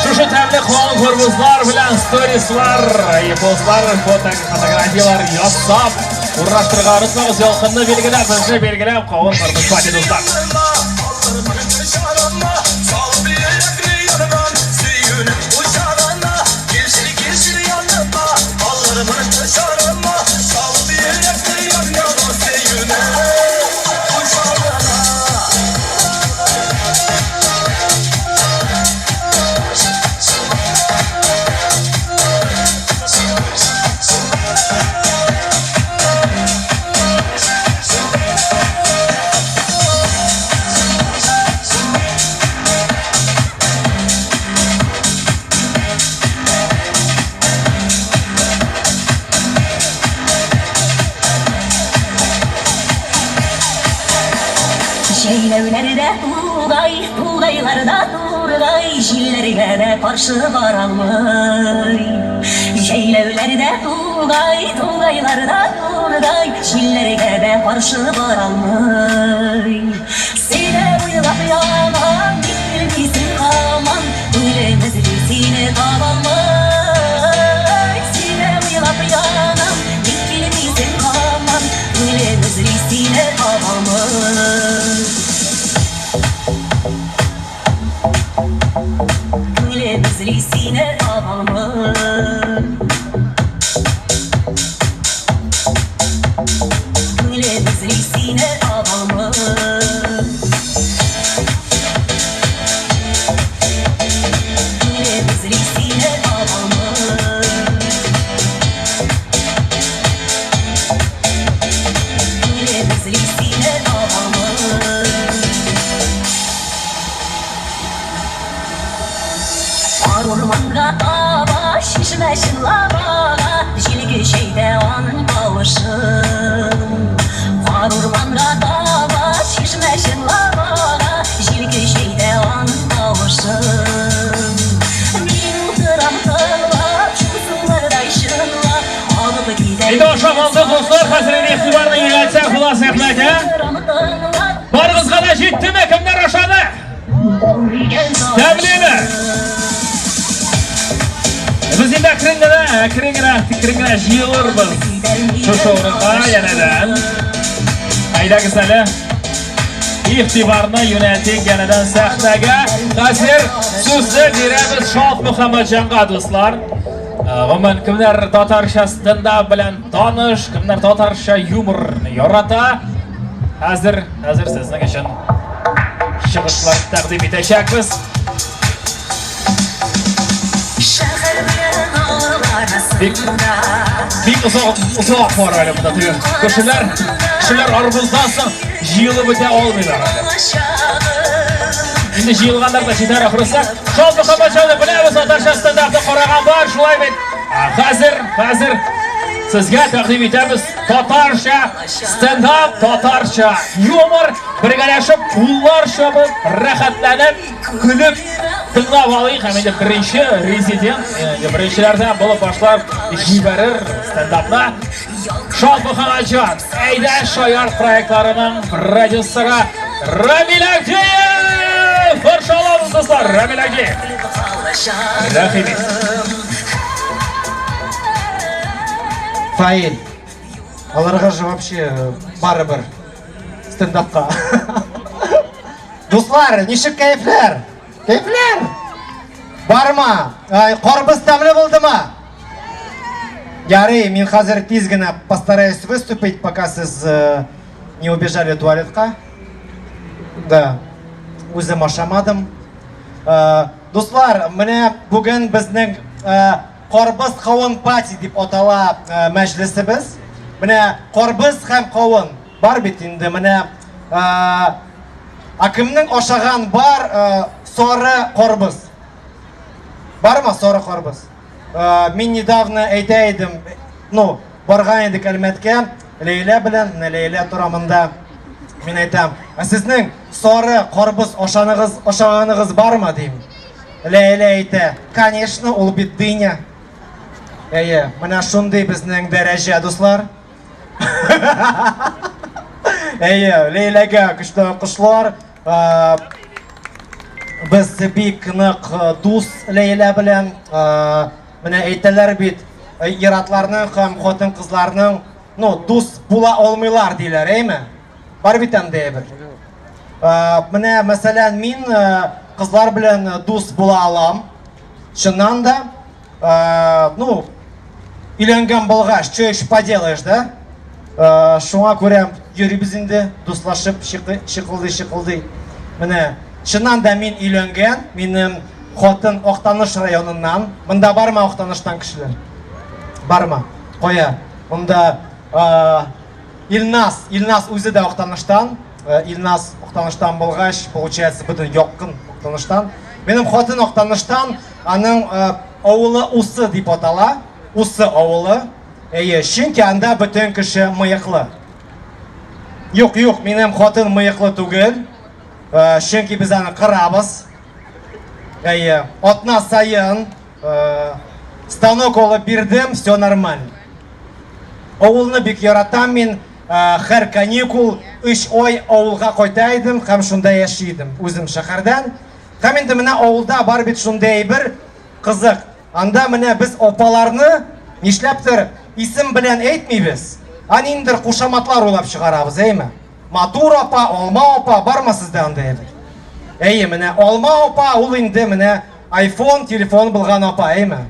Шушы тәмле конкурслар белән сторислар, репостлар, фото, фотографияләр ясап, урнаштырырга онытмагыз, ялкынны билгеләп, безне билгеләп, кавын карбыз пати дуслар. Җәйләүләрдә тугай, тугайларда тургай, Җилләргә дә каршы баралмый. Җәйләүләрдә тугай, тугайларда тургай, Җилләргә дә каршы баралмый. Сине уйлап янам, ник килмисең һаман, Күңелем эзли сине табалмый. Сине уйлап янам, ник килмисең һаман, Күңелем эзли сине табалмый. Күңелем эзли сине табалмый. Күңелем эзли сине табалмый. чынлап ага, җил көчәйтә аның тавышын. Кар урманга таба чишмә чынлап ага, җил көчәйтә аның тавышын. Мин утырам тыңлап, шул сулардай чынлап, агып китә. Инде ашап алдык, дуслар, хәзер инде игътибарны юнәлтсәк була сәхнәгә. Утырам тыңлап, Барыгызга да җиттеме? Кемнәр ашады? Тәмлеме? Без инде әкрен генә, әкрен генә, әкрен генә җыелырбыз. Шушы урынга янәдән. Әйдәгез әле. Игътибарны юнәлтик янәдән сәхнәгә. Хәзер сүзне бирәбез Шаһ Мөхәммәтҗанга, дуслар. Гомумән, кемнәр татарча стендап белән таныш, кемнәр татарча юморны ярата, хәзер, хәзер сезнең өчен чыгышлар тәкъдим итәчәкбез. Шәһәр белән авыл Бик, арасында. бик озак, озак бар әле монда теге кешеләр, кешеләр арбуздан соң җыелып бетә алмыйлар әле. Инде җыелганнар да җитәр ахрысы. Шул Мөхәммәтҗанны беләбез, татарча стендапны караган бар, шулай бит. Ә хәзер, хәзер сезгә тәкъдим итәбез татарча стендап, татарча юмор, бергәләшеп, куллар чабып, рәхәтләнеп, көлеп тыңлап алыйк. Һәм инде беренче резидент, инде беренчеләрдән булып башлап җибәрер стендапны. Шал Мөхәммәтҗан, әйдә шаяр проектларының продюсеры Рамил Агдеев! Каршы алабыз, дуслар, Рамил Агдеев. Рәхим ит. Фаил, аларга же вообще барыбер стендапка. Дуслар, ничек кәефләр? Кәефләр? Барма? Ай, карбыз тәмле булдымы? Ярый, мин хәзер тиз генә постараюсь выступить, пока сез не убежали туалетка. Да. Үзем ашамадым. Дуслар, менә бүген безнең карбыз кавын пати дип атала мәҗлесебез. Менә карбыз һәм кавын бар бит инде. Менә а кемнең ашаган бар сары карбыз? Бармы сары карбыз? Мин недавно әйтә идем, ну, барган идек Әлмәткә, Ләйлә белән, менә Ләйлә тора монда. Мин әйтәм, ә сезнең сары карбыз ашаныгыз, ашаганыгыз бармы дим. Ләйлә әйтә, конечно, ул бит дыня. Әйе, менә шундый безнең дәрәҗә, дуслар. Әйе, Ләйләгә көчле алкышлар. Без бик нык дус Ләйлә белән. Менә әйтәләр бит, ир-атларның һәм хатын-кызларның, ну, дус була алмыйлар диләр, әйме? Бар бит андый әйбер. Менә, мәсәлән, мин кызлар белән дус була алам. Чыннан да, ну, өйләнгән булгач, что еще поделаешь, да? Шуңа күрә йөрибез инде, дуслашып, чыкылдый-чыкылдый. Менә, чыннан да мин өйләнгән, минем хатын Актаныш районыннан. Монда бармы Актаныштан кешеләр? Бармы? Кая? Монда Илназ, Илназ үзе дә Актаныштан. Илназ Актаныштан булгач, получается, бөтен якын Актаныштан. Минем хатын Актаныштан, аның авылы Усы дип атала. Усы авылы. Әйе, чөнки анда бөтен кеше мыеклы. Юк, юк, минем хатын мыеклы түгел. Чөнки без аны кырабыз. Әйе, атна саен станок алып бирдем, все нормально. Авылны бик яратам мин. Һәр каникул 3 ай авылга кайта идем һәм шунда яши идем. Үзем шәһәрдән. Һәм инде менә авылда бар бит шундый әйбер, кызык. Анда менә без апаларны нишләптер исем белән әйтмибез, ә ниндидер кушаматлар уйлап чыгарабыз, әйме? Матур апа, Алма апа, бармы сездә андый әйбер? Әйе, менә Алма апа ул инде менә iPhone телефон булган апа, әйме?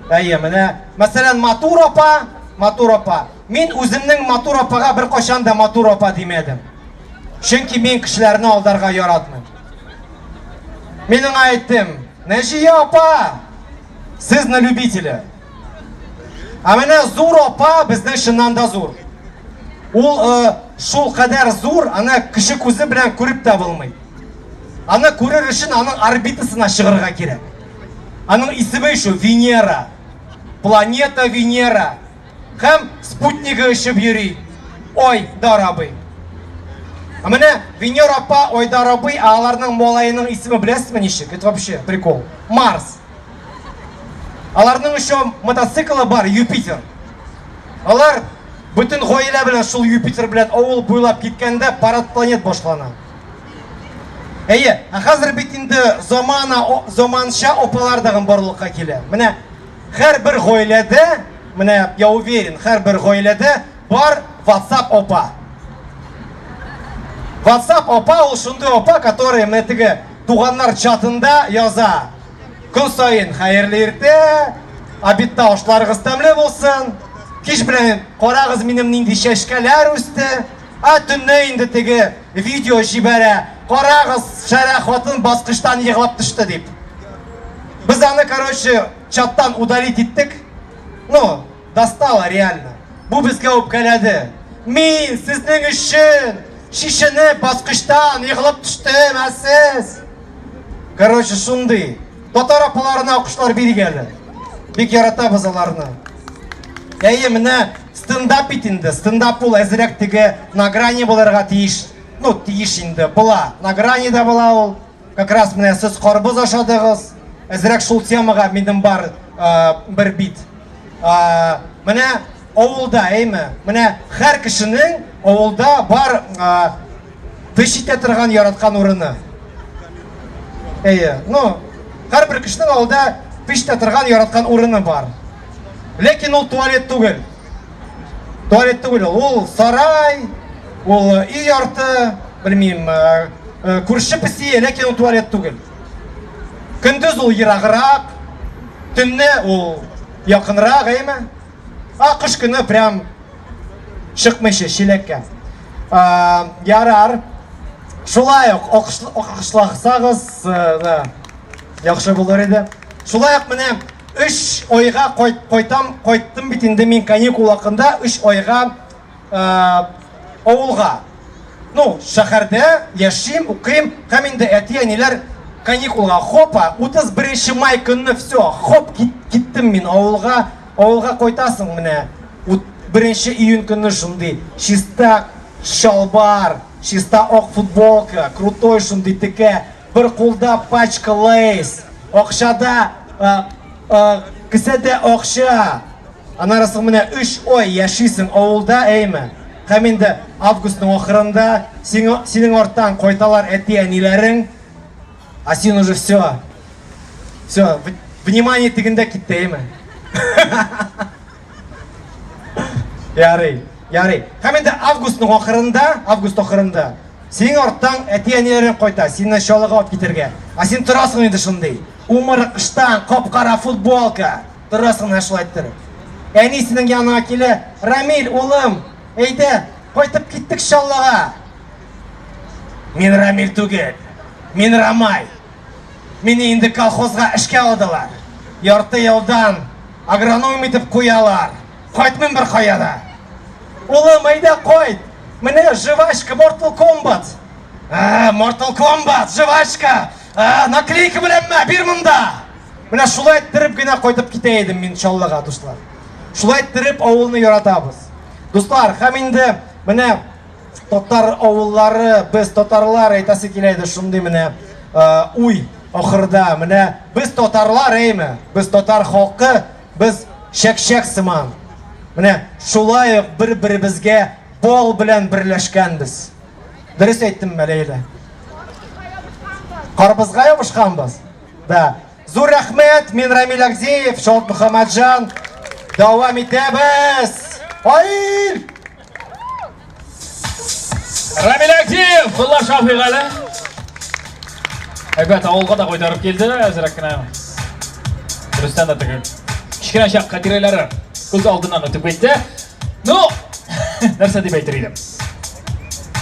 Әйе, менә мәсәлән, Матур апа, Матур апа. Мин үземнең Матур апага беркайчан да Матур апа димәдем. Чөнки мин кешеләрне алдарга яратмыйм. Мин аңа әйттем, Нәҗия апа, сез на любителя. Ә менә зур апа безнең чыннан да зур. Ул шул кадәр зур, аны кеше күзе белән күреп тә булмый. Аны күрер өчен аның орбитасына чыгарга кирәк. Аның исеме еще Венера. Планета Венера. Һәм спутнигы очып йөри. Ой, Дар абый. Ә менә Венера апа, Айдар абый, ә аларның малаеның исеме беләсезме ничек? Это вообще прикол. Марс. Аларның еще мотоциклы бар, Юпитер. Алар бөтен гаилә белән шул Юпитер белән авыл буйлап киткәндә парад планет башлана. Әйе, ә хәзер бит инде замана, заманча апалар дагын барлыкка килә. Менә һәрбер гаиләдә, менә я уверен, һәрбер гаиләдә бар WhatsApp апа. WhatsApp апа ул шундый апа, который менә теге туганнар чатында яза. Көн саен хәерле иртә, обедта ашларыгыз тәмле булсын. Кич белән карагыз минем нинди чәчкәләр үсте. Ә төнлә инде теге видео җибәрә. Карагыз, шәрә хатын баскычтан егылып төште дип. Без аны, короче, чаттан удалить иттек. Ну, достало реально. Бу безгә үпкәләде. Мин сезнең өчен шешенеп баскычтан егылып төштем, ә сез? Короче, шундый. Татар апаларына алкышлар бирик әле. Бик яратабыз аларны. Әйе, менә стендап бит инде. Стендап ул әзрәк теге на грани булырга тиеш. Ну, тиеш инде, була. На грани да була ул. Как раз менә сез карбыз ашадыгыз. Әзрәк шул темага минем бар бер бит. Менә авылда, әйме? Менә һәр кешенең авылда бар пеш итә торган яраткан урыны. Әйе, ну, һәрбер кешенең авылда пеш итә торган яраткан урыны бар. Ләкин ул туалет түгел. Туалет түгел ул. Ул сарай, ул өй арты, белмим, күрше песие, ләкин ул туалет түгел. Көндез ул ераграк, төнне ул якынрак, әйме? А кыш көне прям чыкмыйча чиләккә. Ярар. Шулай ук алкышласагыз, да, яхшы булыр иде. Шулай ук менә 3 айга кайтам, кайттым бит инде мин каникул вакытында 3 айга авылга. Ну, шәһәрдә яшим, укыйм, һәм инде әти-әниләр каникулга, хопа, 31 май көнне все, хоп, киттем мин авылга. Авылга кайтасың менә 1 июнь көнне шундый чиста чалбар, чиста ак футболка, крутой шундый текә, бер кулда пачка Лейс, акчада, кесәдә акча. Аннары соң менә 3 ай яшисең авылда, әйме? Һәм инде августның ахырында синең арттан кайталар әти-әниләрең, а син уже все. Все, внимание тегендә китте, әйме? Ярый, ярый. Һәм инде августның ахырында, август ахырында синең арттан әти-әниләрең кайта, сине Чаллыга алып китергә. Ә син торасың инде шундый. Умырык ыштан, кап-кара футболка. Торасың менә шулай иттереп. Әни синең яныңа килә, Рамил, улым, әйдә, кайтып киттек Чаллыга. Мин Рамил түгел, мин Рамай. Мине инде колхозга эшкә алдылар. Ярты елдан агроном итеп куялар. Кайтмыйм бер кая да. Улым, әйдә кайт. Менә жвачка Mortal Kombat. А, Mortal Kombat, жвачка. А, наклейка белән мә, бир монда. Менә шулай иттереп генә кайтып китә идем мин Чаллыга, дуслар. Шулай иттереп авылны яратабыз. Дуслар, һәм инде менә татар авыллары, без татарлар әйтәсе килә иде шундый менә уй ахырда. Менә без татарлар, әйме? Без татар халкы, без чәкчәк сыман. Менә шулай ук бер-беребезгә бал белән берләшкәнбез. Дөрес әйттемме, Ләйлә? Карбызга ябышканбыз. Да. Зур рәхмәт, мин Рамил Агдеев, Шалт Мөхәммәтҗан. Дәвам итәбез. Аил! Рамил Агдеев, куллар шапыйк әле. Әйбәт, авылга да кайтарып килде, әзрәк кенә. Дөрестән дә теге кечкенә чак хатирәләре күз алдыннан үтеп китте. Ну, нәрсә дип әйтер идем?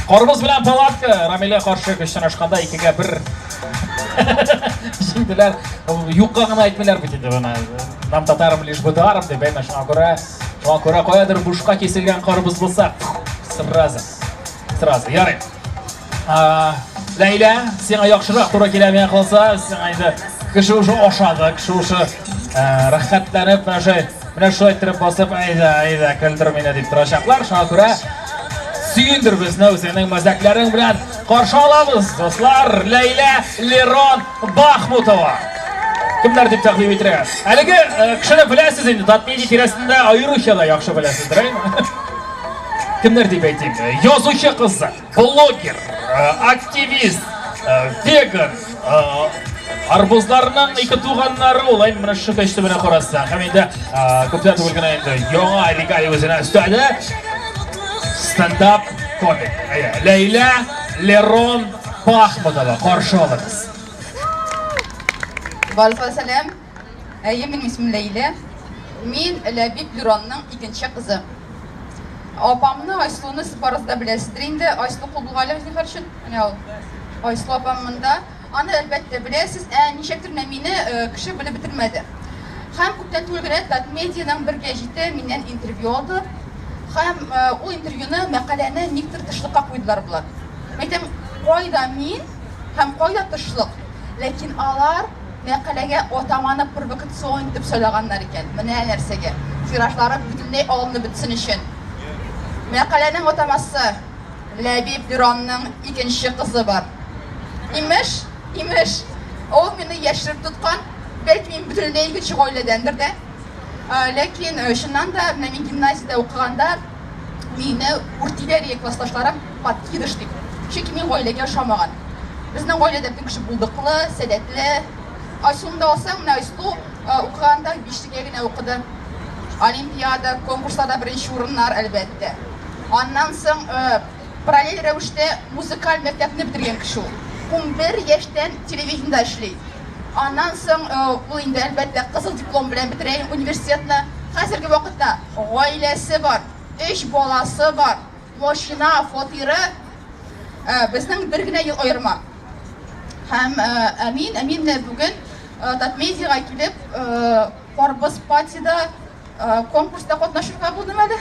Карбыз белән палатка Рамилгә каршы көч сынашканда 2-гә 1 җиңделәр. Юкка гына әйтмиләр бит инде моны. Нам татарам лишь бы даром дип, әйме, шуңа күрә, шуңа күрә каядыр бушка киселгән карбыз булса, сразу, сразу. Ярый. Ләйлә, сиңа яхшырак туры килә миңа калса, сиңа инде кеше уже ашады, кеше уже рәхәтләнеп, менә шулай. Менә шулай иттереп басып, әйдә, әйдә, көлдер мине дип торачаклар. Шуңа күрә сөендер безне үзеңнең мәзәкләрең белән. Каршы алабыз, дуслар, Ләйлә Лерон Бахмутова. Кемнәр дип тәкъдим итәргә? Әлеге э, кешене беләсез инде, Татмедиа тирәсендә аеруча да яхшы беләсездер, әйме? Кемнәр дип әйтим? Язучы кызы, блогер, э, активист, э, веган, арбузларның ике туганнары ул, әйме, менә шушы кәчте менә карасаң. Һәм инде күптән түгел генә инде яңа регалия үзенә өстәде. Стендап комик. Әйе, Ләйлә Лерон Бахмутова каршы алыгыз. Барыгызга сәлам. Әйе, минем исемем Ләйлә. Мин Ләбиб Леронның икенче кызы. Апамны, Айсылуны сез барыгыз да беләсездер инде. Айсылу кул булган әле зинһар өчен. Менә ул. Айсылу апам монда. Аны, әлбәттә, беләсез. Ә ничектер менә мине э, кеше белеп бетермәде. Һәм күптән түгел генә Татмедианың бер гәҗите миннән интервью алды. Һәм э, ул интервьюны, мәкаләне никтер тышлыкка куйдылар болар. Әйтәм, кайда мин һәм кайда тышлык? Ләкин алар мәкаләгә атаманы провокацион итеп сайлаганнар икән. Менә нәрсәгә. Тиражлары бөтенләй алынып бетсен өчен. Мәкаләнең атамасы Ләбиб Леронның икенче кызы бар. Имеш, имеш, ул мине яшереп тоткан, бәлки мин бөтенләй икенче гаиләдәндер дә. Ләкин чыннан да, менә мин гимназиядә укыганда мине үртиләр иде классташларым подкидыш дип. Чөнки мин гаиләгә ошамаган. Безнең гаиләдә бөтен кеше булдыклы, сәләтле. Айсылуны да алсаң, менә Айсылу укыганда бишлегә генә укыды. Олимпиада, конкурсларда беренче урыннар, әлбәттә. Аннан соң параллель рәвештә музыкаль мәктәпне бетергән кеше ул. 11 яшьтән телевидениедә эшли. Аннан соң ул инде, әлбәттә, кызыл диплом белән бетерә университетны. Хәзерге вакытта гаиләсе бар, өч баласы бар, машина, фатиры. Безнең бер генә ел аерма. Һәм ә мин, ә мин менә бүген Татмедиага килеп, Карбыз патида конкурста катнашырга булдым әле.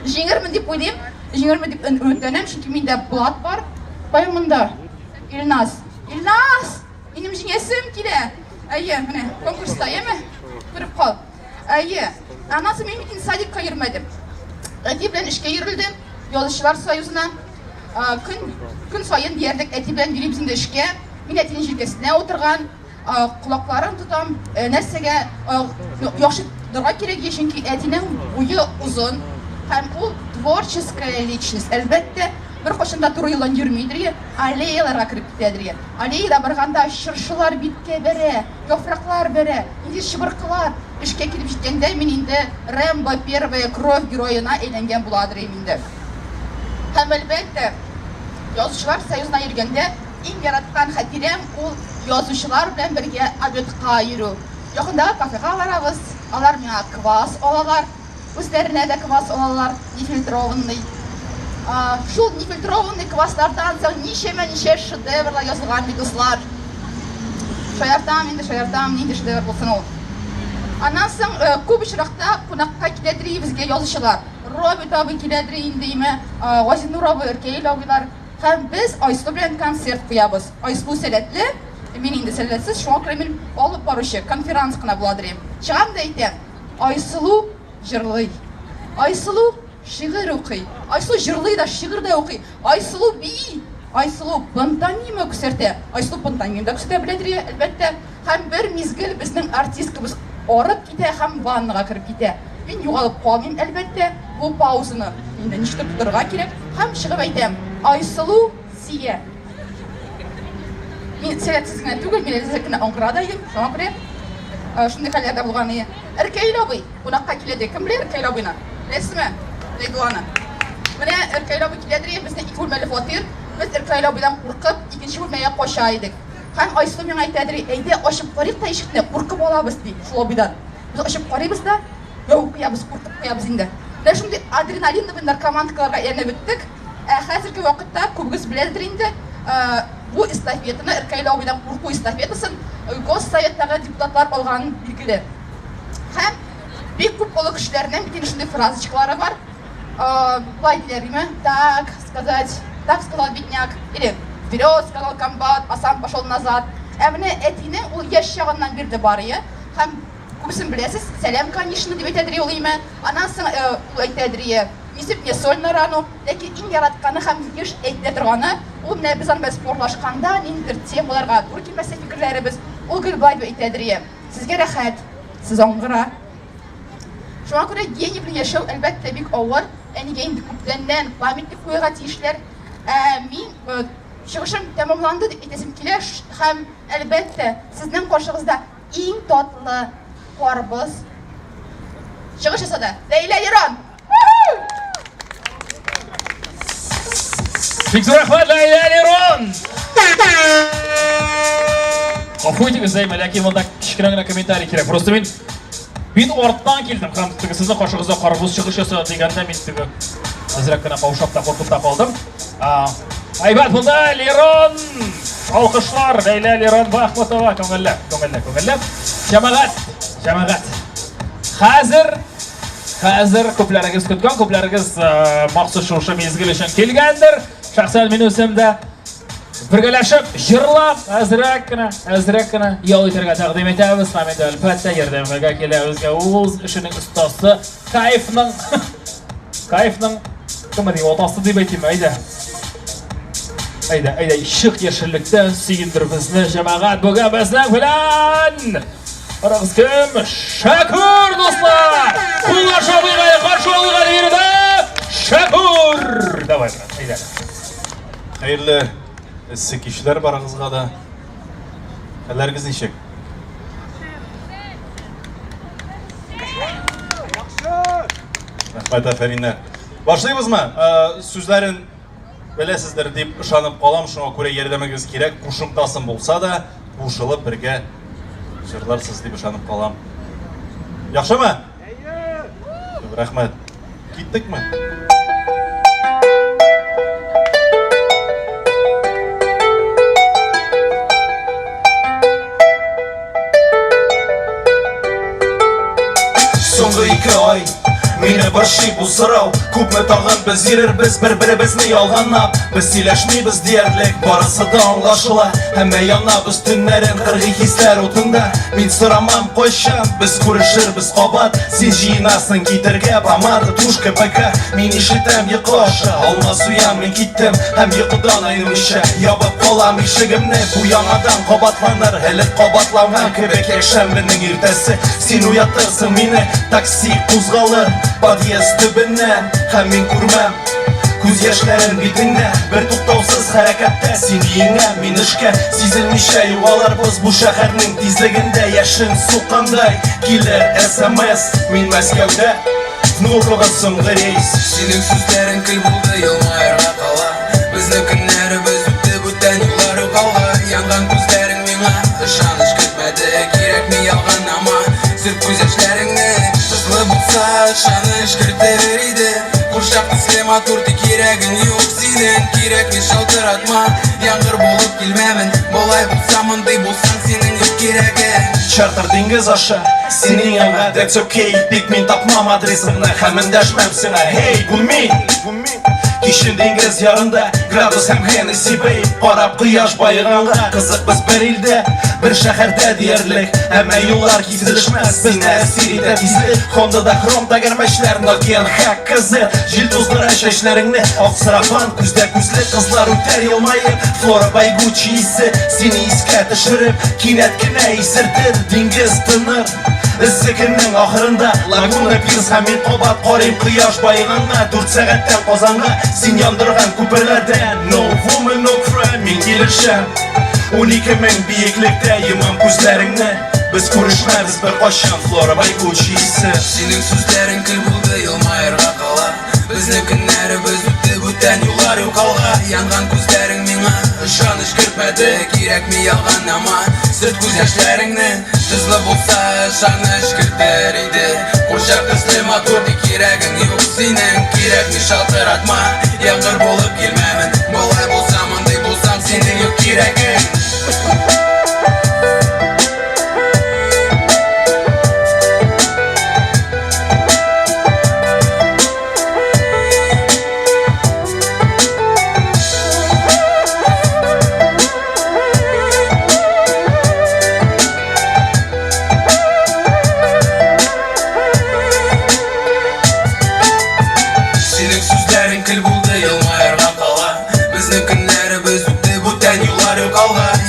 Җиңермен дип уйлыйм, җиңермен дип өметләнәм, чөнки миндә блат бар. Кая монда? Илназ. Илназ! Минем җиңәсем килә. Әйе, менә конкурста, әйеме? Күреп кал. Әйе. Аннан соң мин бит садикка йөрмәдем. Әти белән эшкә йөрелдем, Язучылар союзына. Көн, көн саен диярлек әти белән йөрибез инде эшкә. Мин әтинең җилкәсенә утырган. Колакларын тотам, нәрсәгә яхшы торырга кирәк, чөнки әтинең буе озын һәм ул творческая личность. Әлбәттә, беркайчан да туры юлдан йөрмидер, аллеяларга кереп китәдер. Аллеяда барганда чыршылар биткә бәрә, яфраклар бәрә, инде чыбыркылар. Эшкә килеп җиткәндә мин инде Рэмбо первая кровь героена әйләнгән буладыр инде. Һәм әлбәттә, Язучылар союзына йөргәндә Иң яраткан хатирәм ул язучылар белән бергә обедка йөрү. Якындагы кафега барабыз, алар миңа квас алалар, үзләренә дә квас алалар, нефильтрованный. Шул нефильтрованный кваслардан соң ничәмә-ничә шедеврлар язылган бит, дуслар. Шаяртам инде, шаяртам, нинди шедевр булсын ул. Аннан соң күп очракта кунакка киләдер безгә язучылар. Роберт абый киләдер инде, име, Газинур абый, Өркәел абыйлар. Һәм без Айсылу белән концерт куябыз. Айсылу сәләтле, мин инде сәләтсез, шуңа күрә мин алып баручы, конферанс кына буладыр идем. Чыгам да әйтәм, Айсылу җырлый. Айсылу шигырь укый. Айсылу җырлый да, шигырь дә укый. Айсылу бии. Айсылу пантомима күрсәтә. Айсылу пантомима да күрсәтә беләдер, әлбәттә. Һәм бер мизгел безнең артисткабыз арып китә һәм ваннага кереп китә. Мин югалып калмыйм, әлбәттә, бу паузаны инде ничектер тотарга кирәк. Һәм чыгып әйтәм, Айсылу Сия. Мин сәләтсез генә түгел, мин әзрәк кенә аңгыра да идем, шуңа күрә шундый хәлләр дә булган иде. Эркәйл абый кунакка килә ди. Кем белә Эркәйл абыйны? Беләсезме? Ләйдулланы. Менә Эркәйл абый килә ди, безнең ике бүлмәле фатир. Без Эркәйл абыйдан куркып, икенче бүлмәгә кача идек. Һәм Айсылу миңа әйтәдер, әйдә ачып карыйк та ишекне, куркып алабыз, ди, шул абыйдан. Без ачып карыйбыз да, ябып куябыз, куркып куябыз инде. Менә шундый адреналиновый наркоманкаларга әйләнеп беттек. Ә хәзерге вакытта күбегез беләдер инде, бу эстафетаны, Ркаил абыйдан курку эстафетасын Госсоветтагы депутатлар алганын билгеле. Һәм бик күп олы кешеләрнең бит инде шундый фразочкалары бар. Былай диләр, димә, так сказать, так сказал бедняк, или вперед сказал комбат, а сам пошел назад. Ә менә әтинең ул яшь чагыннан бирле бар ие, һәм Күбесен беләсез. Сәлам, конечно, дип әйтәдер ул име. Аннан соң ул әйтәдер, не сыпь мне соль на рану. Ләкин иң яратканы һәм еш әйтелә торганы, ул менә без аның белән спорлашканда, ниндидер темаларга туры килмәсә фикерләребез, ул гел болай дип әйтәдер, сезгә рәхәт, сез аңгыра. Шуңа күрә гений белән яшәү, әлбәттә, бик авыр. Әнигә инде күптәннән памятник куярга тиешләр. Ә мин чыгышым тәмамланды дип әйтәсем килә һәм, әлбәттә, сезнең каршыгызда иң татлы карбыз чыгыш ясады. Ләйлә Лерон! Бик зур рәхмәт, Ләйлә Лерон! Гафу итегез, Зәймә, ләкин монда кечкенә генә комментарий кирәк. Просто мин мин арттан килдем һәм теге сезнең каршыгызда карбыз чыгыш ясады дигәндә мин теге әзрәк кенә каушап та куркып та калдым. Әйбәт булды, Лерон! Алкышлар, Ләйлә Лерон Бахмутова, күңелле, күңелле, күңелле. Җәмәгать, җәмәгать. Хәзер, хәзер күпләрегез көткән, күпләрегез махсус шушы мизгел өчен килгәндер. Шәхсән мин үзем дә бергәләшеп җырлап, әзрәк кенә, әзрәк кенә ял итәргә тәкъдим итәбез. Һәм инде әлбәттә ярдәмгә килә безгә үз эшенең остасы Кайфның Кайфның кем дип атасы дип әйтим, әйдә. Әйдә, әйдә, чык яшеллектән сөендер безне, җәмәгать, бүген безнең белән! Карагыз кем? Шәкүр, дуслар! Куллар шаулыйк әле, каршы алыйк әле биредә! Шәкүр! Давай, брат, әйдә. Хәерле эссе кичләр барыгызга да. Хәлләрегез ничек? Рәхмәт, афәриннәр. Башлыйбызмы? Сүзләрен беләсездер дип ышанып калам, шуңа күрә ярдәмегез кирәк. Кушымтасын булса да, кушылып бергә җырларсыз дип ышанып калам. Яхшымы? Әйе! Рәхмәт. Киттекме? Соңгы ике ай Мине борчый бу сорау Күпме тагын без йөрербез бер-беребезне ялганлап Без сөйләшмибез диярлек, барысы да аңлашыла Әмма янабыз төннәрен кыргый хисләр утында Мин сорамам кайчан без күрешербез кабат Син җыенасың китергә, помада, тушь, КПК Мин ишетәм йокы аша, алма суям, мин киттем Һәм йокыдан айнымыйча ябып калам ишегемне Бу яңадан кабатланыр, элек кабатланган кебек Якшәмбенең иртәсе, син уятырсың мине Такси кузгалыр подъезд төбеннән Һәм мин күрмәм күз яшьләрен битеңдә Бер туктаусыз хәрәкәттә син өеңә, мин эшкә Сизелмичә югалырбыз бу шәһәрнең тизлегендә Яшен суккандай килер СМС Мин Мәскәүдә, Внуково соңгы рейс Синең сүзләрең көл булды, елмаерга кала Безнең көннәребез үтте, бүтән юллар юк алга Янган күзләрең миңа ышаныч кертмәде Кирәкми ялганнама, сөрт күз яшьләреңне Тозлы булса, ышаныч кертер иде Курчак төсле матур, тик кирәгең юк синең Кирәкми шалтыратма, яңгыр булып килмәмен Болай булса, мондый булсаң, синең юк кирәгең Чартер диңгез аша, синең янга That's okay, тик мин тапмам адресыңны Һәм эндәшмәм сиңа, hey, бу мин, бу мин Кичен диңгез ярында градус һәм Хеннесси бей Карап кояш баеганга Кызык без бер илдә, бер шәһәрдә диярлек Әмма юллар киселешмәс, безне әсир итә тизлек Хондада хром тәгәрмәчләр, Nokian HKZ Җил туздыра чәчләреңне, ак сарафан, күздә күзлек Кызлар үтәр елмаеп, Флора by Gucci исе Сине искә төшереп, кинәт кенә исертер Диңгез тыныр Эссе көннең ахырында Лагуна пирс һәм мин кабат карыйм кояш баеганга Дүрт сәгатьтән Казанга син яндырган күперләрдән No woman, no cry, мин килешәм 12 мең биеклектә йомам күзләреңне Без күрешмәбез беркайчан Флора by Gucci исе Синең сүзләрең көл булды, елмаерга кала Безнең көннәребез үтте, бүтән юллар юк алга Янган күзләрең миңа ышаныч кертмәде Кирәкми ялганнама, сөрт күз яшьләреңне Тозлы булса ышаныч кертер иде Курчак төсле матур, тик кирәгең юк синең Кирәкми шалтыратма, яңгыр булып килмәмен Болай булса, мондый булсам, синең юк кирәгең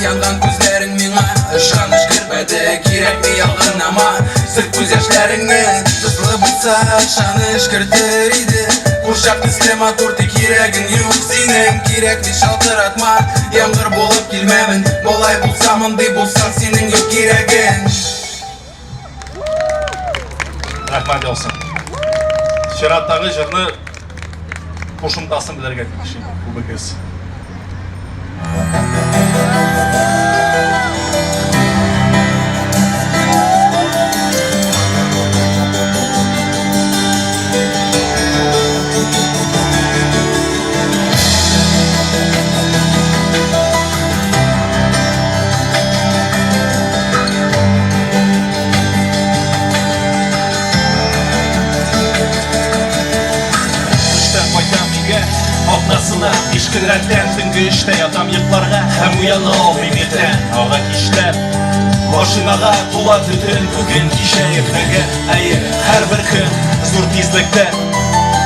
Янган күзләрең миңа ышаныч кермәде. Кирәкми ялганнама, сөрт күз яшьләреңне. Тозлы булса, ышаныч кертер иде. Курчак төсле матур, тик йөрәгең юк синең. Кирәкми шалтыратма, яңгыр булып килмәмен. Болай булса, мондый булсаң, синең юк кирәгең. Рәхмәт яусын. Чираттагы җырны кушымтасын белергә тиеш инде күбегез. Эштән кайтам өйгә, атнасына биш көн рәттән төнге өчтә ятам йокларга һәм уяна алмыйм иртән. Ага кичләр машинага тула төтен, бүген, кичә, иртәгә, әйе, һәрбер көн зур тизлектә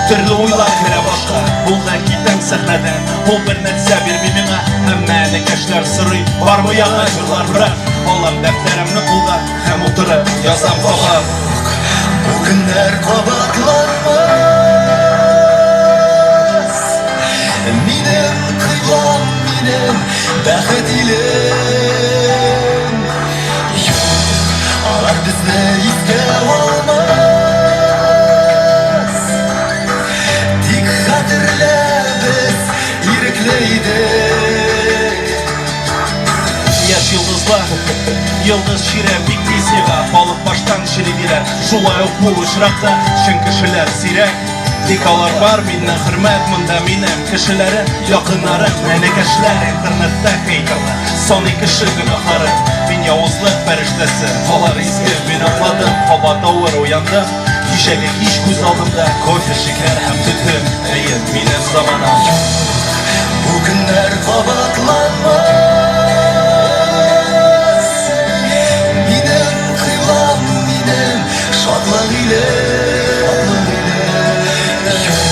төрле уйлар керә башка. Булды, китәм сәхнәдән, ул бер нәрсә бирми миңа, әмма энекәшләр сорый, бармы яңа җырлар, бірақ алам дәфтәремне кулга һәм утырып язам кабат. Бу көннәр кабатланмас. Минем кыйблам, минем бәхет илем. Юк, алар безне искә алмас. Тик хәтерлә, без ирекле идек. Яшь йолдызлар, йолдыз чире бик тиз ега, халык баштан чери диләр. Шулай ук бу очракта чын кешеләр сирәк. Тик алар бар, миннән хөрмәт, монда минем кешеләрем, якыннарым, энекәшләр, интернетта хейтерлар, саный кеше гөнаһларын. Мин явызлык фәрештәсе, алар изге, мин аңладым, кабат авыр уяндым. Кичәге кич күз алдымда кофе, шикәр һәм төтен. Әйе, минем заманам. Бу көннәр кабатланмас. Минем кыйблам, минем шатлык илем. Юк,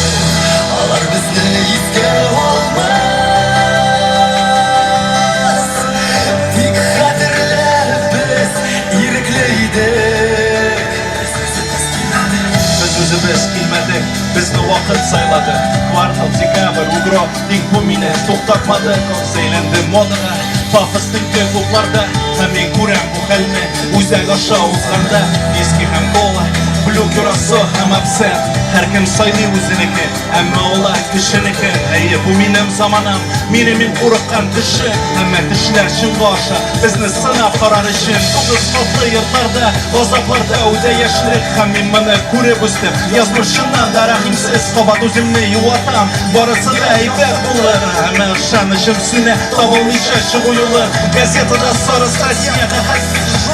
алар безне искә алмас. Тик хәтерлә, без ирекле идек. Без үзебез килмәдек, безне вакыт сайлады. Квартал, декабрь, угро, тик бу мине туктатмады. Кокс әйләнде модага, пафос төнге клубларда. Һәм мин күрәм бу хәлне үзәк аша узганда. Виски һәм кола, блю кюрасо һәм абсент. Һәркем сайлый үзенеке, әмма алар кешенеке. Әйе, бу минем заманам, мине мин курыккан кеше. Әмма төшләр чынга аша, безне сынап карар өчен. Тугыз катлы йортларда, газапларда үтә яшьлек. Һәм мин моны күреп үстем. Язмыш чыннан да рәхимсез, кабат үземне юатам. Барысы да әйбәт булыр, әмма ышанычым сүнә, табылмыйча чыгу юлы. Газетада сары статья,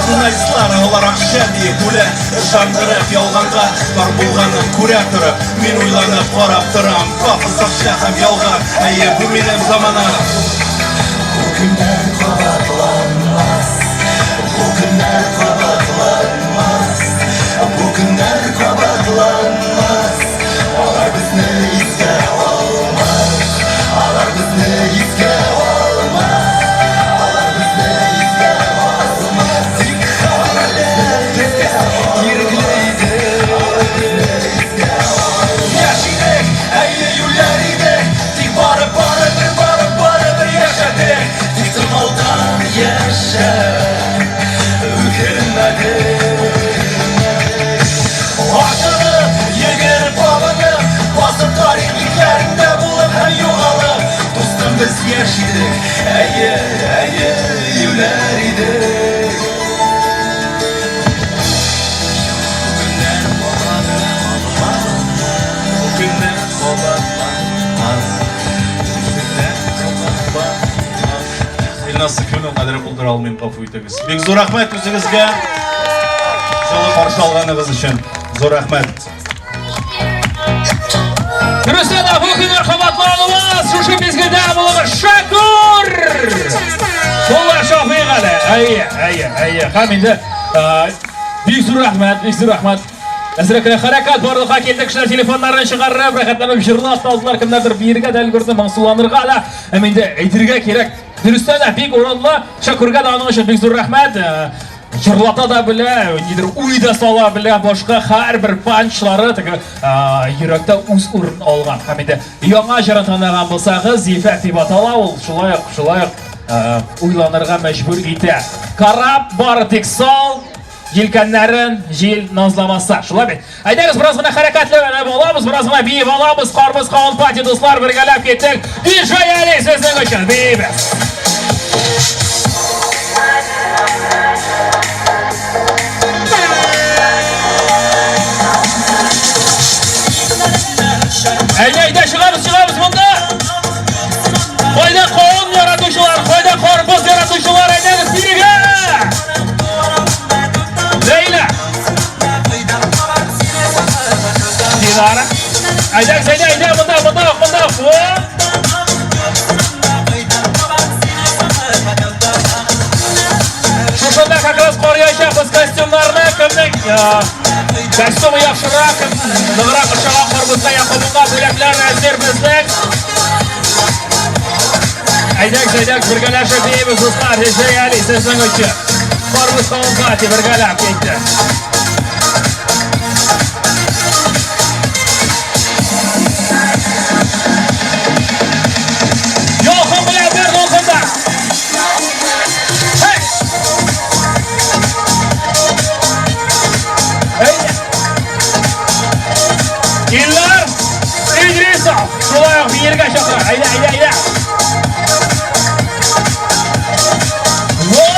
журналистлар, алар акча диеп үлә. Ышандырып ялганга, бар булганын күрә торып, мин уйланып карап торам. Пафос, акча һәм ялган, әйе, бу минем замана. Бу көннәр кабатланмас, бу көннәр кабатланмас, бу көннәр кабатланмас. Алар безне искә алмас, алар безне искә алмас, алар безне искә алмас. Тик хәтерлә, без ирекле идек. Яшь идек, әйе, юләр идек, тик барып, барыбер, барып, барыбер яшәдек. Тик тормаудан яшәп, үкенмәдек. Ашыгып, йөгереп, абынып, басып тарих битләрендә булып һәм югалып. Дустым, без яшь идек, әйе, әйе, юләр идек. Көннәр көннәр кабатланмас. Көннәр кабатланмас. Илназ Сафиуллин кадәр булдыра алмыйм, гафу итегез. Бик зур рәхмәт үзегезгә. Җылы каршы алганыгыз өчен. Зур рәхмәт. Дөрестән дә бу көннәр кабатланмас. Шушы мизгелдә булыгыз Шәкүр! Шулай Шафыйк әле. Әйе, әйе, әйе. Һәм инде бик зур рәхмәт, бик зур рәхмәт. Әзрәк кенә хәрәкәт барлыкка килде. Кешеләр телефоннарын чыгарып, рәхәтләнеп җырлап та алдылар. Кемнәрдер биергә дә өлгерде, моңсуланырга да. Һәм инде әйтергә кирәк, Дөрестән дә бик урынлы. Шәкүргә дә аның өчен бик зур рәхмәт. Җырлата да белә, нидер уй да сала белә, башка һәрбер панчлары теге йөрәктә үз урын алган. Һәм инде яңа җырын тыңлаган булсагыз, Зифәт дип атала ул, шулай ук, шулай ук уйланырга мәҗбүр итә. Карап бары тик сал, җилкәннәрен җил назламаса. Шулай бит? Әйдәгез, бераз гына хәрәкәтләнеп алабыз, бераз гына биеп алабыз. Карбыз кавын пати, дуслар, бергәләп киттек. Диджей Али сезнең өчен биибез. Әйдә, әйдә, чыгабыз, чыгабыз монда. Кайда кавын яратучылар, кайда карбыз яратучылар, әйдәгез бирегә. Ләйлә. Динара. Әйдәгез, әйдә, әйдә, монда, монда, монда. О! Шушында как раз карыячакбыз костюмнарны, кемнең костюмы яхшырак, кем ныграк ошаган карбызга я кавынга бүләкләр әзер безнең. Әйдәгез, әйдәгез, бергәләшеп биибез, дуслар, Диджей Али сезнең өчен. Карбыз кавын пати бергәләп китте. Ялкын белән бер дулкында. Hey! Әйдә. Илнар Идрисов шулай ук биергә чакыра. Әйдә, әйдә, әйдә. Во!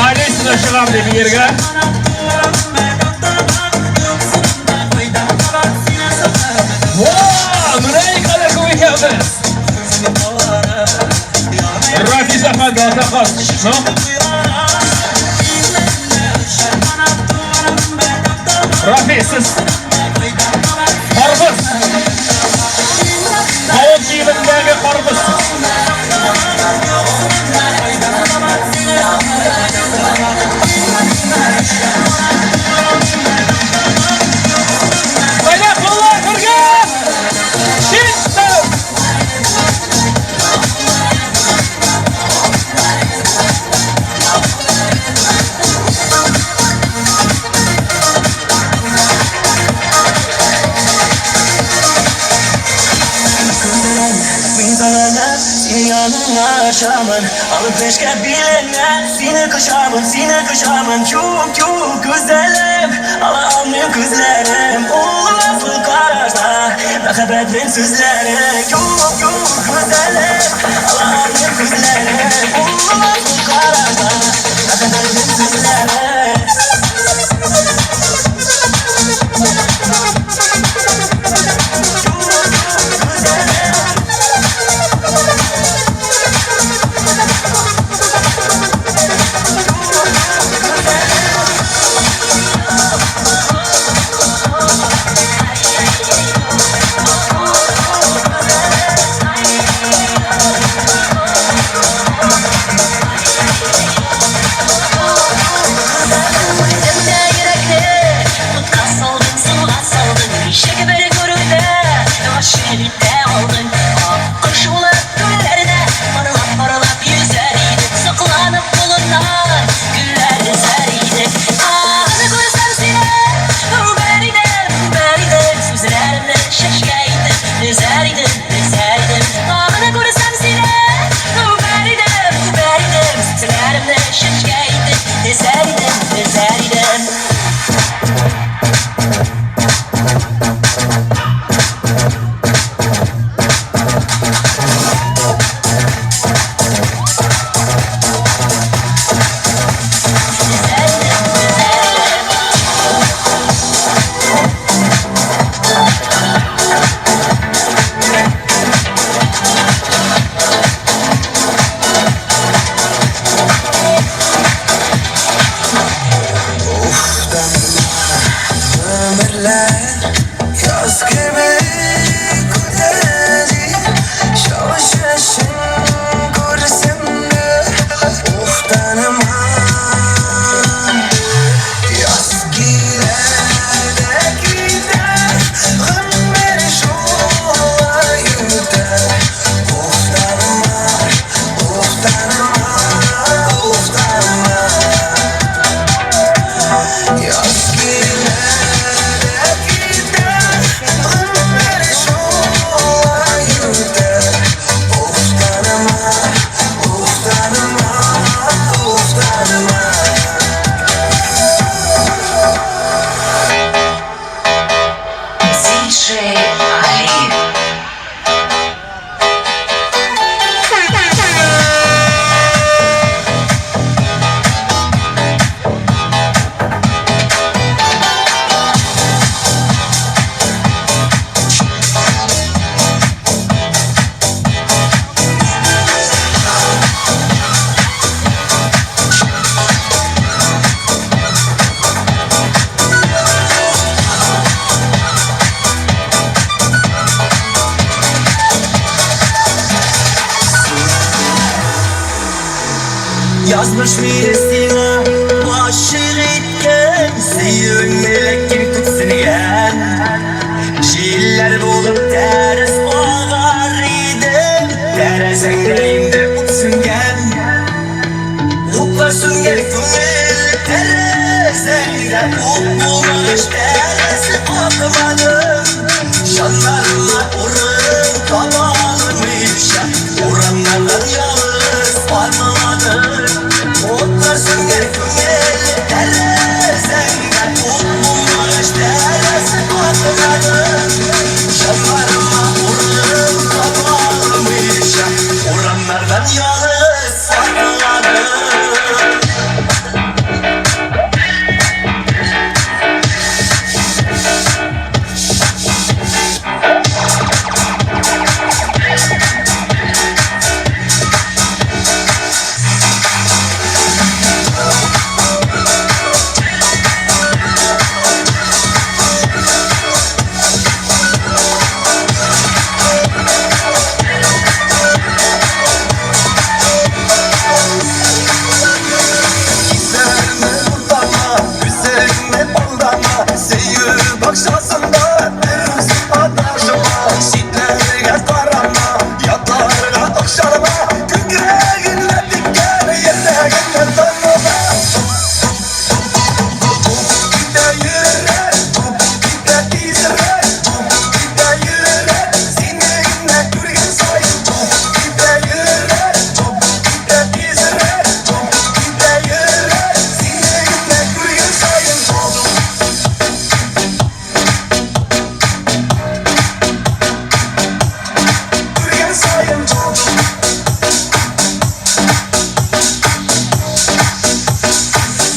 Алисина чыгам дип биергә. Во! Менә никадәр күп икәнбез. Рафис әфәнде, атакас. Ну? Рафис, сез карбыз. Кавын киемендәге карбыз. Кайда куллар бергә? Читтә! Диджей Али. Язмыш мине сиңа гашыйк иткән, Сөюеңне ләкин күпсенгән. Җилләр булып тәрәз агар идем, Тәрәзәңдә инде ут сүнгән. Утлар сүнгән күңел тәрәзәңдә, Ут булмагач тәрәзә какмадым. Җаннарыма урын таба алмыйча, Урамнардан ялгыз атладым. Утлар сүнгән күңел тәрәзәңдә, Ут булмагач тәрәзә какмадым. Җаннарыма урын таба алмыйча, Урамнардан ялгыз атладым. Кисәрме уртама, үзеңне алдама, Сөю бакчасында бер үзең адашма, Читләргә карама, ятларга охшама, Күкрәгеңне теккән йөрәгеңне таныма. Китә йөрәк, китә тизрәк, китә йөрәк, Сине генә күргән саен. Китә йөрәк, китә тизрәк, китә йөрәк, Сине генә күргән саен. Күргән саен.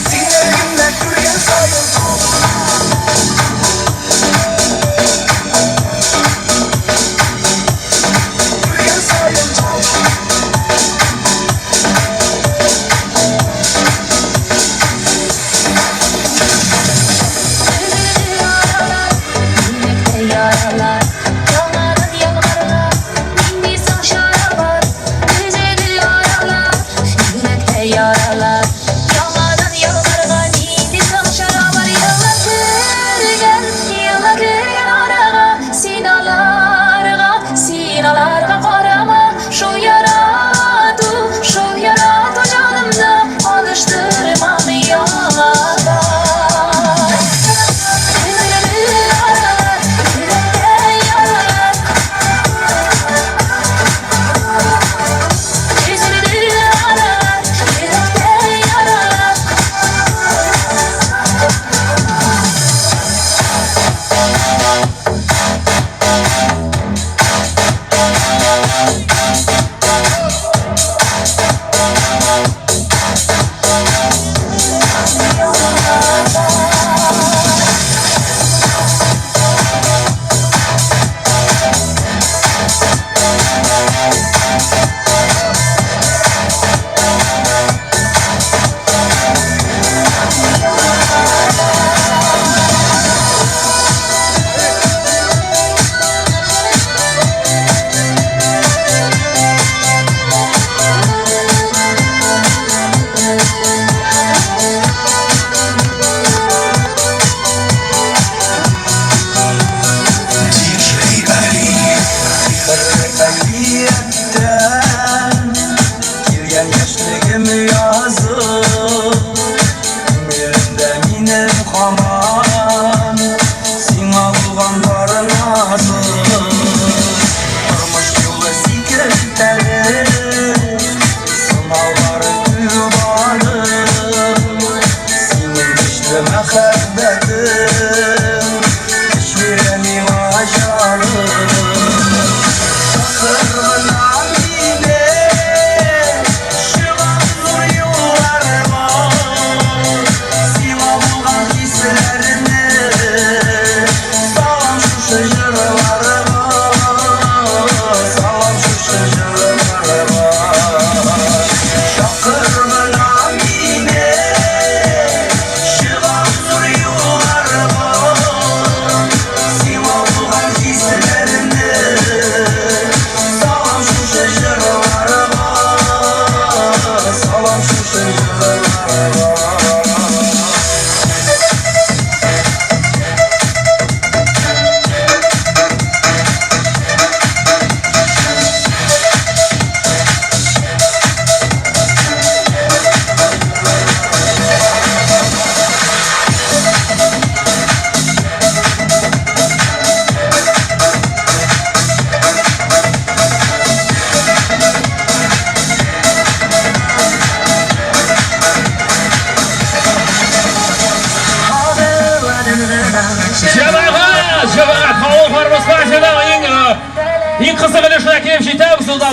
Сине генә күргән саен. Күргән саен. Йөрәктә яралар, яңадан ялгарга нинди соң чара бар? Өзелде аралар, йөрәктә яралар, яңадан ялгарга нинди соң чара бар? Еллар кергән, еллар кергән арага, син аларга, син аларга карама, шул ярату, шул ярату җанымны алыштырмам яңадан. Өзелде аралар, йөрәктә яралар. Өзелде аралар, йөрәктә яралар. Диджей Али. Бер әкияттән килгән яшьлегем язып, Күңелемдә минем һаман сиңа булган бар назым. Тормыш юлы сикертәле, сынаулары күп аның. Синең көчле мәхәббәтең көч бирә миңа.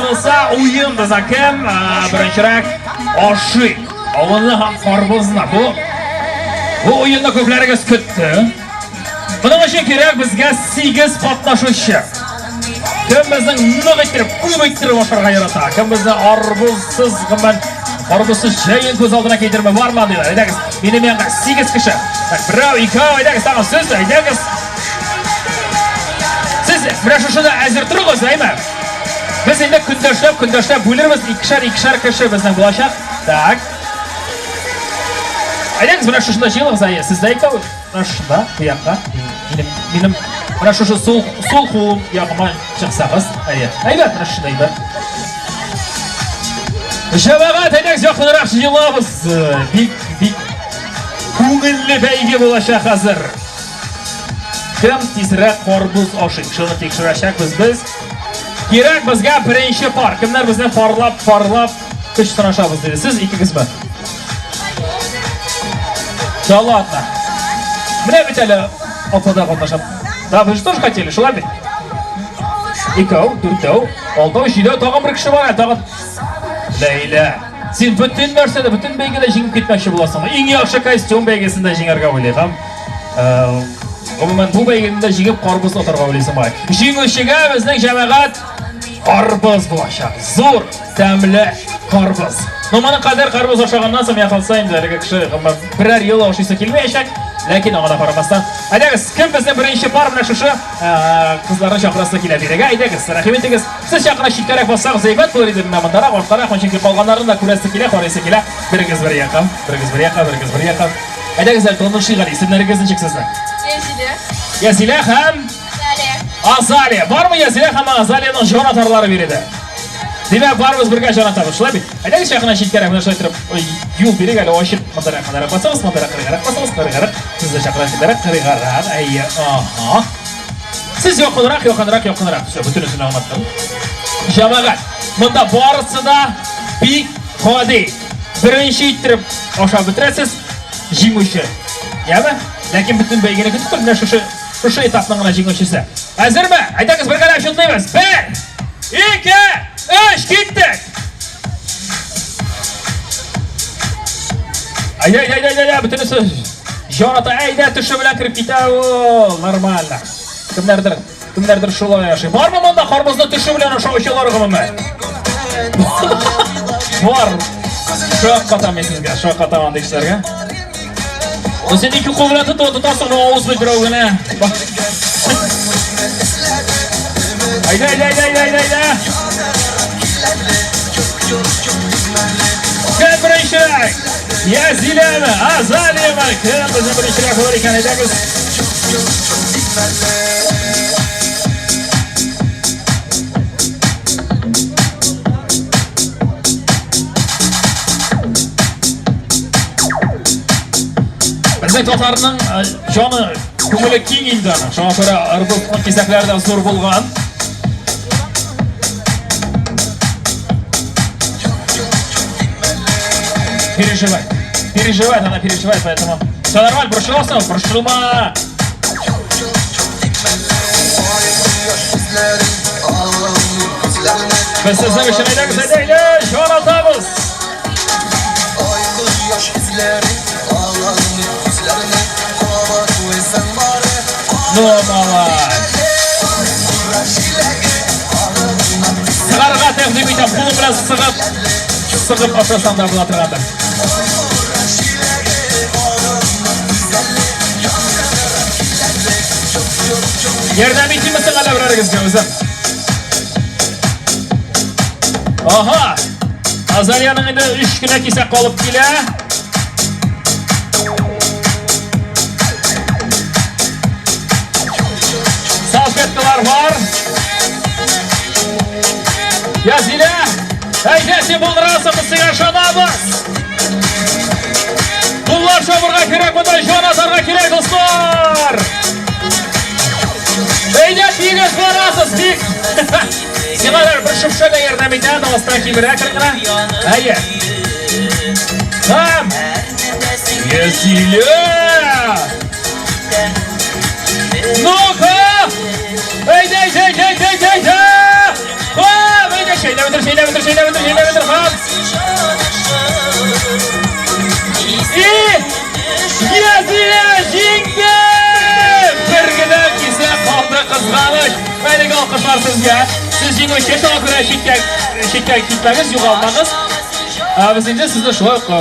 калса, уен безнең кем беренчерәк ашый. Авызны һәм карбызны. Бу бу уенны күпләрегез көтте. Моның өчен кирәк безгә 8 катнашучы. Кем безнең нык иттереп, күп иттереп ашарга ярата? Кем безне арбузсыз, гомумән, арбузсыз җәен күз алдына китерми бармы диләр. Әйдәгез, минем янга 8 кеше. Так, берәү, икәү, әйдәгез, тагын сез, әйдәгез. Сез менә шушында әзер торыгыз, әйме? Без инде көндәшләп, көндәшләп бүлербез, икешәр, икешәр кеше безнең булачак. Так. Әйдәгез, менә шушында җыелыгыз, әйе, сез дә икәү. Менә шушында, бу якка. Минем, минем менә шушы сул, сул кулым ягыма чыксагыз, әйе. Әйбәт, менә шушында әйбәт. Җәмәгать, әйдәгез якынрак җыелабыз. Бик, бик күңелле бәйге булачак хәзер. Кем тизрәк карбыз ашый? Шуны тикшерәчәкбез без. Кирәк безгә беренче пар. Кемнәр безне парлап, парлап көч сынашабыз диде. Сез икегезме? Да ладно. Менә бит әле апада катнаша. Да, вы же тоже хотели, шулай бит? Икәү, дүртәү, алтау, җидәү, тагын бер кеше бар, тагын. Ләйлә, син бөтен нәрсәдә, бөтен бәйгедә җиңеп китмәкче буласың. Иң яхшы костюм бәйгесендә җиңәргә уйлый һәм гомумән бу бәйгене дә җиңеп карбыз атарга уйлыйсың бай. Җиңүчегә безнең җәмәгать карбыз булачак. Зур, тәмле карбыз. Ну, моның кадәр карбыз ашаганнан соң, миңа калса инде әлеге кеше гомумән берәр ел ашыйсы килмәячәк. Ләкин аңа да карамастан. Әйдәгез, кем безнең беренче пар менә шушы кызларны чакырасы килә бирегә. Әйдәгез, рәхим итегез. Сез чакына читкәрәк бассагыз әйбәт булыр иде, менә мондарак, арттарак, чөнки калганнарын да күрәсе килә, карыйсы килә. Берегез бер якка, берегез бер якка, берегез бер якка. Әйдәгез әле танышыйк әле, исемнәрегез ничек сезнең? Язилә. Язилә һәм Азалия. Азалия. Бармы Язилә һәм Азалиянең җан атарлары биредә? Димәк, барыбыз бергә җан атабыз, шулай бит? Әйдәгез якына читкәрәк, менә шулай торып, юл бирик әле, ачык, мондарак, мондарак басыгыз, мондарак, кырыйгарак басыгыз, кырыйгарак. Сез дә чакырак, читкәрәк, кырыйгарак, әйе, ага. Сез якынрак, якынрак, якынрак. Все, бөтенесен аңлаттым. Җәмәгать, монда барысы да бик гади. Беренче иттереп ашап бетерәсез, җиңүче. Яме? Ләкин бөтен бәйгене көтеп тор, менә шушы шушы этапның гына җиңүчесе. Әзерме? Әйдәгез бергәләп чутлыйбыз. Бер, ике, өч, киттек! Әйдә, әйдә, әйдә, әйдә, бөтенесе җан ата, әйдә, төше белән кереп китә ул, нормально. Кемнәрдер, кемнәрдер шулай ашый. Бармы монда карбызны төше белән ашаучылар гомумән? Бар. Шаккатам мин сезгә, шаккатам андый кешеләргә. Ну син ике кул белән тотып тотасың, но авыз бит берәү генә. Әйдә, әйдә, әйдә, әйдә, әйдә, әйдә. Кем беренчерәк? Язиләме, Азалияме? Кем безнең беренчерәк булыр икән, әйдәгез. Безнең татарның җаны, күңеле киң инде аның. Шуңа күрә арбузның кисәкләре дә зур булган. Переживает. Переживает, она переживает, поэтому... Все нормально, борчыласың, борчылма. Без сезнең өчен әйдәгез, әйдә, әйдә, җан атабыз. Ну, молодец. Сыгарга тәкъдим итәм, кулың белән сыгып, сыгып ашасаң да була торгандыр. Ярдәм итимме соң әллә берәрегезгә үзем? Ага! Азалияның инде өч кенә кисәк калып килә. Салфеткалар бар. Язилә, әйдә син булдырасың, без сиңа ышанабыз. Куллар чабырга кирәк, монда җан атарга кирәк, дуслар. Әйдә, тигез барасыз, бик. Сиңа бер шөпшә дә ярдәм итә, астан кимерәк кенә. Әйе. Һәм Язилә! Ну-ка! Әйдә, әйдә, әйдә, әйдә, әйдә! Һәм әйдә, чәйнәп. Ышаныч. Әлеге алкышлар сезгә. Сез җиңүче, шуңа күрә читкә читкә китмәгез, югалмагыз. Ә без инде сезне шулай ук э,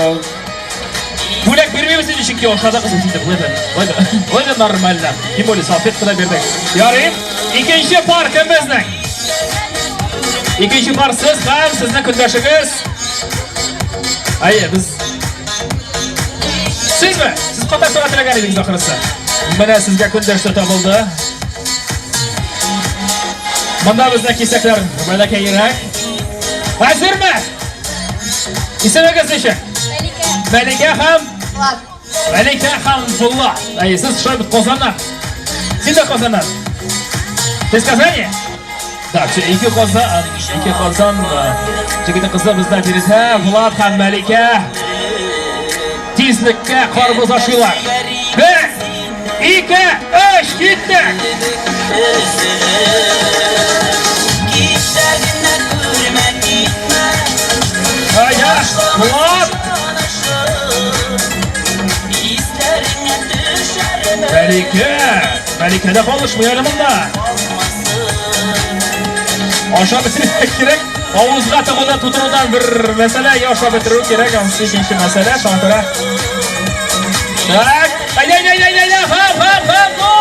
бүләк бирмибез инде, чөнки ошадыгыз бит инде. Болай да, болай да, болай да нормально. Тем более салфетка да бирдек. Ярый. Икенче пар кем безнең? Икенче пар сез һәм сезнең көндәшегез. Әйе, без Сезме? Сез катнашырга теләгән идегез ахрысы. Менә сезгә көндәш тә табылды. Монда безнең кисәкләр бәләкәйрәк. Әзерме? Исемегез ничек? Мәликә. Мәликә һәм Влад. Мәликә һәм Влад. Әйе, сез шулай бит Казаннан. Син дә Казаннан. Ты из Казани? Да, все, ике Казан, ике Казан егете кызы бездә биредә. Влад һәм Мәликә тизлеккә карбыз ашыйлар. Бер, ике, өч, киттек! Әйдә, Влад! Мәликә! Мәликә дә калышмый әле монда. Ашап бетерергә кирәк. Авызга тыгудан тутырудан бер мәсьәлә, я ашап бетерү кирәк, анысы икенче мәсьәлә, шуңа күрә. Так, әйдә, әйдә, әйдә, әйдә, хап, хап, хап, ну!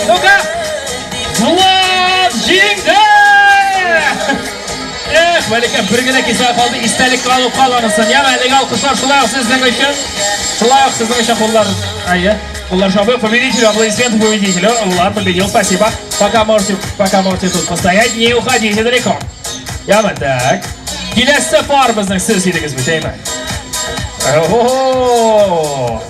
Ну-ка! Влад җиңде! Эх, Мәликә бер генә кисә калды, истәлеккә алып кал анысын. Яме, әлеге алкышлар шулай ук сезнең өчен. Шулай ук сезнең өчен куллар. Әйе. Куллар шабы. Победителю, аплодисменты победителю. Влад победил, спасибо. Пока можете тут постоять, не уходите далеко. Яме, так. Киләсе пар безнең сез идегез бит, әйме? Ого!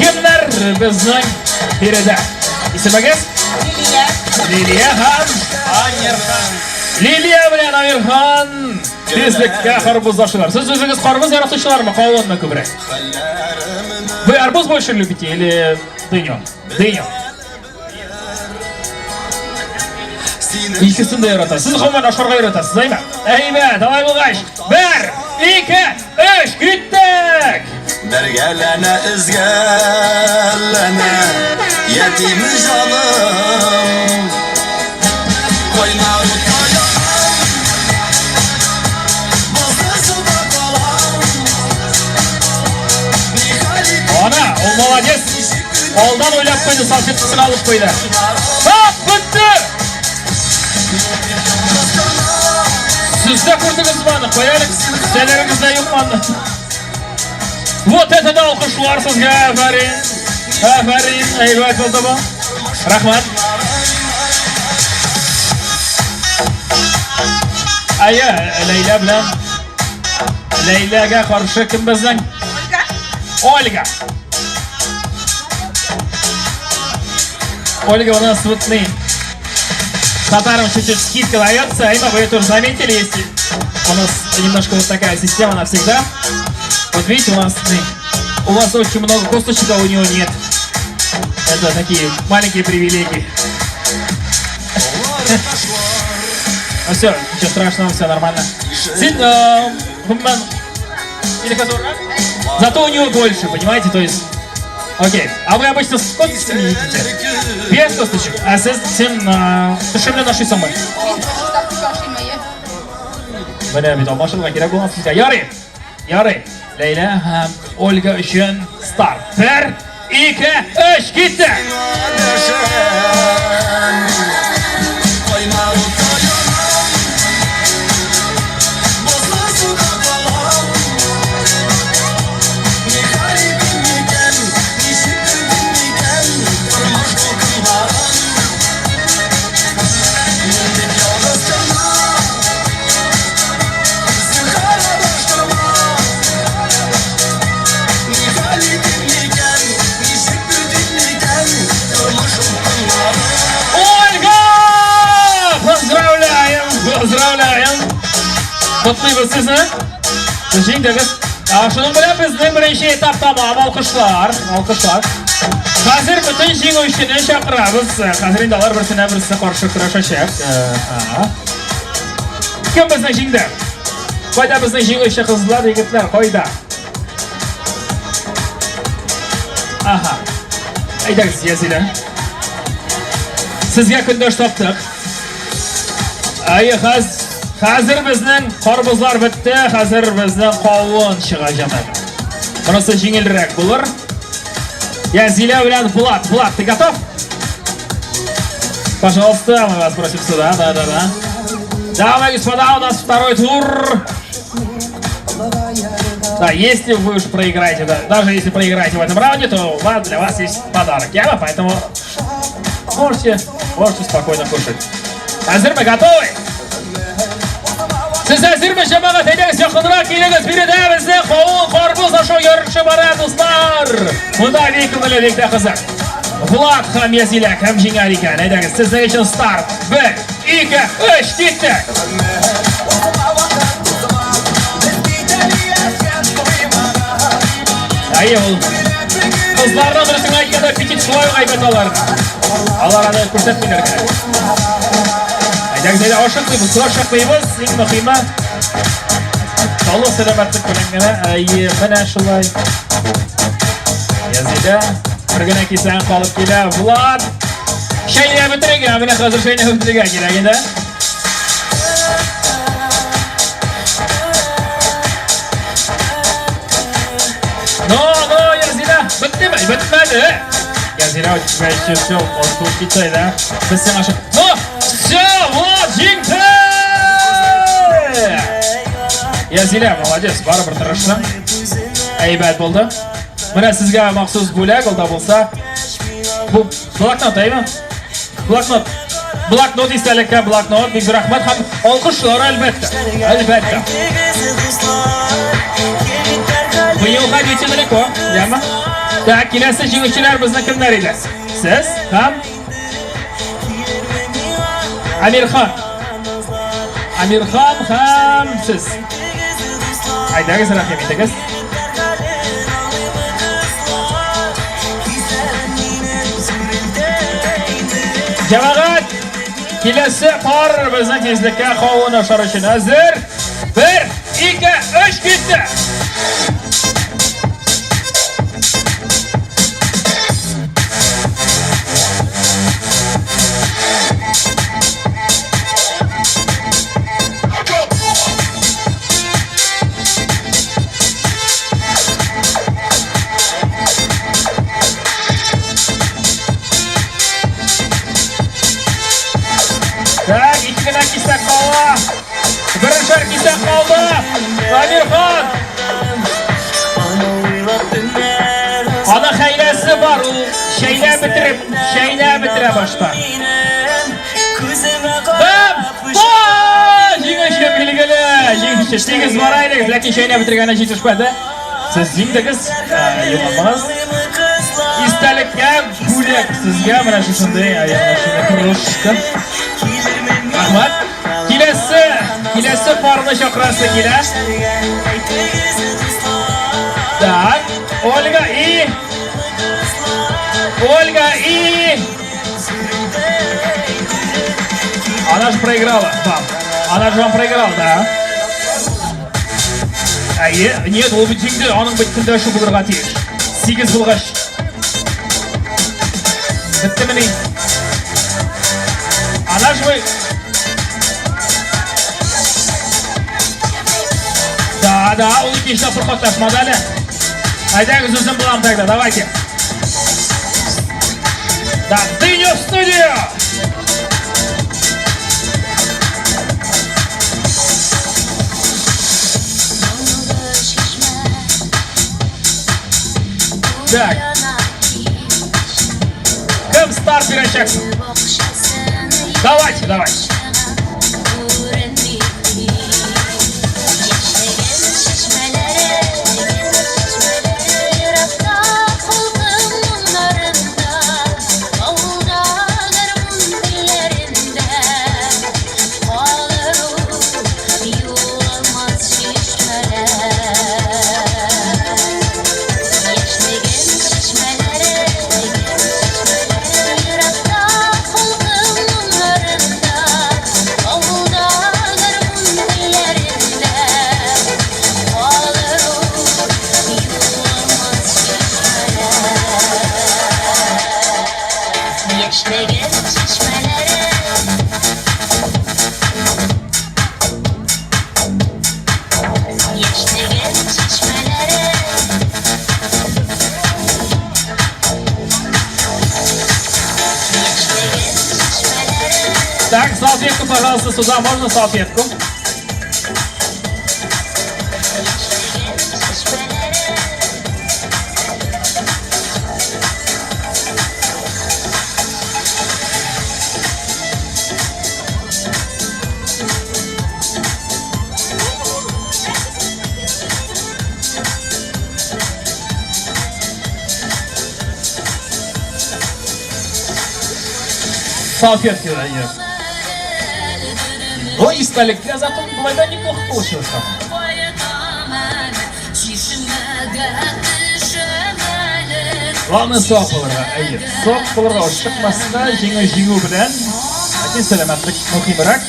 Кемнәр безнең биредә? Исемегез? Лилия. Лилия һәм Амирхан. Лилия белән Амирхан тизлеккә карбыз ашыйлар. Сез үзегез карбыз яратучылармы, кавынмы күбрәк? Вы арбуз больше любите или дыню? Дыню. Икесен дә ярата. Сез гомумән ашарга яратасыз, әйме? Әйбәт, алай булгач. Бер, ике, өч, киттек! Бәргәләнә, өзгәләнә, ятим җаным. Кайнар утта янам, бозлы суда калам. Нихәл итим, Ана, ул молодец. Алдан уйлап куйды, салфеткасын алып куйды. Хап, бетте! Сез дә күрдегезме аны? Кая әле? Кесәләрегездә юкмы аны? Вот это да алкышлар сезгә, афәрин. Афәрин, әйбәт булды бу. Рәхмәт. Әйе, Ләйлә белән Ләйләгә каршы кем безнең? Ольга. Ольга. Ольга у нас вот мы. Татарам чуть-чуть скидка дается. Има, вы тоже заметили, если у нас немножко вот такая система навсегда. Вот видите, у нас у вас очень много косточек, а у него нет. Это такие маленькие привилегии. Ну все, ничего страшного, все нормально. Син, гомумән, или который? Зато у него больше, понимаете, то есть... Окей, а вы обычно с косточками едите? Без косточек? А сез син төше белән ашыйсыңмы? Мин косточка ашыйм, әйе. Менә бит алмашырга кирәк булган сезгә. Ярый, ярый. Ләйлә һәм Ольга өчен старт. Бер, ике, өч, китте! Кайнар утта янам, бозлы суда калам. Нихәл итим микән, ничек көтим микән тормыш дулкыннарын? Мин бит ялгыз торна, зинһар адаштырма. Нихәл итим микән, ничек көтим микән тормыш дулкыннарын? Ольга! Поздравляем! Поздравляем! Котлыйбыз сезне. Җиңдегез. Шуның белән безнең беренче этап тәмам. Алкышлар, алкышлар. Хәзер бөтен җиңүчене чакырабыз. Хәзер инде алар берсенә берсе каршы көрәшәчәк. Кем безнең җиңде? Кайда безнең җиңүче кызлар, егетләр, кайда? Ага. Әйдәгез, Язилә. Сезгә көндәш таптык. Әйе, хәз, хәзер безнең карбызлар бетте, хәзер безнең кавын чыга җәмәгать. Монысы җиңелрәк булыр. Язилә белән Влад. Влад, ты готов? Пожалуйста, мы вас просим сюда. Да, да, да. Дамы и господа, у нас второй тур. Да, если вы уж проиграете, да, даже если проиграете в этом раунде, то у вас, для вас есть подарок. Яма, поэтому можете, можете спокойно кушать. Әзерме, готовы? Сез әзерме, җәмәгать? Әйдәгез, якынрак килегез. Биредә безнең кавын карбыз ашау ярышы бара, дуслар. Монда бик күңелле, бик тә кызык. Влад һәм Язилә кем җиңәр икән? Әйдәгез, сезнең өчен старт. Бер, ике, өч, киттек! Әйе, ул кызларның дөресен әйткәндә аппетит шулай ук әйбәт аларның. Алар аны күрсәтмиләр генә. Әйдәгез, әйдә, ашыкмыйбыз, ашыкмыйбыз. Иң мөһиме саулык, сәламәтлек белән генә. Әйе, менә шулай. Язилә, бер генә кисәң калып килә. Влад, чәйнәп бетерергә, менә хәзер чәйнәп бетерергә кирәк инде. Но, но, Язилә, беттеме? Бетмәде. Язилә, у тебя еще все, может успеть, да? Без сиңа шул. Ну, все, вот, җиңде! Язилә, молодец, барыбер тырыштың. Әйбәт булды. Менә сезгә махсус бүләк, ул да булса. Бу блокнот, әйме? Блокнот. Блокнот истәлеккә блокнот. Бик зур рәхмәт һәм алкышлар әлбәттә. Әлбәттә. Вы не уходите далеко, яме? Так, киләсе җиңүчеләр безнең кемнәр иде? Сез һәм Амирхан. Амирхан һәм сез. Әйдәгез, рәхим итегез. Җәмәгать, киләсе пар безнең тизлеккә кавын ашар өчен әзер. Бер, ике, өч китте. Так, ике генә кисәк кала. Беренчәр кисәк калды. Амирхан. Аны хәйләсе бар, ул чәйнәп бетереп, чәйнәп бетерә башта. Бам! Җиңүче билгеле! Җиңүче тигез бара идегез, ләкин чәйнәп бетергәне җитешмәде. Сез җиңдегез, югалмагыз. Истәлеккә бүләк сезгә менә шушындый кружка. Рәхмәт. Киләсе, киләсе парны чакырасы килә. Так, Ольга и Ольга и Она же проиграла вам. Она же вам проиграла, да? Әйе, нет, ул бит җиңде, аның бит көндәше булырга тиеш. Сигез булгач. Беттемени? Она же вы... Да, да, ул икенче тапкыр катнашмады әле. Әйдәгез, үзем булам тогда, давайте. Да, дыню в студию! Так. Кем старт бирәчәк? Давайте, давайте. чишмәләре. Яшьлегем чишмәләре. Яшьлегем чишмәләре. Так, салфетку, пожалуйста, сюда. Можно салфетку? Яшьлегем чишмәләре. Салфетки дают. Ой, истәлеккә зато болай да неплохо получилось там. Чишмәгә төшәм әле. Главное сак булырга, әйе. Сак булырга, ашыкмаска, җиңү җиңү белән. Ләкин сәламәтлек мөһимрәк.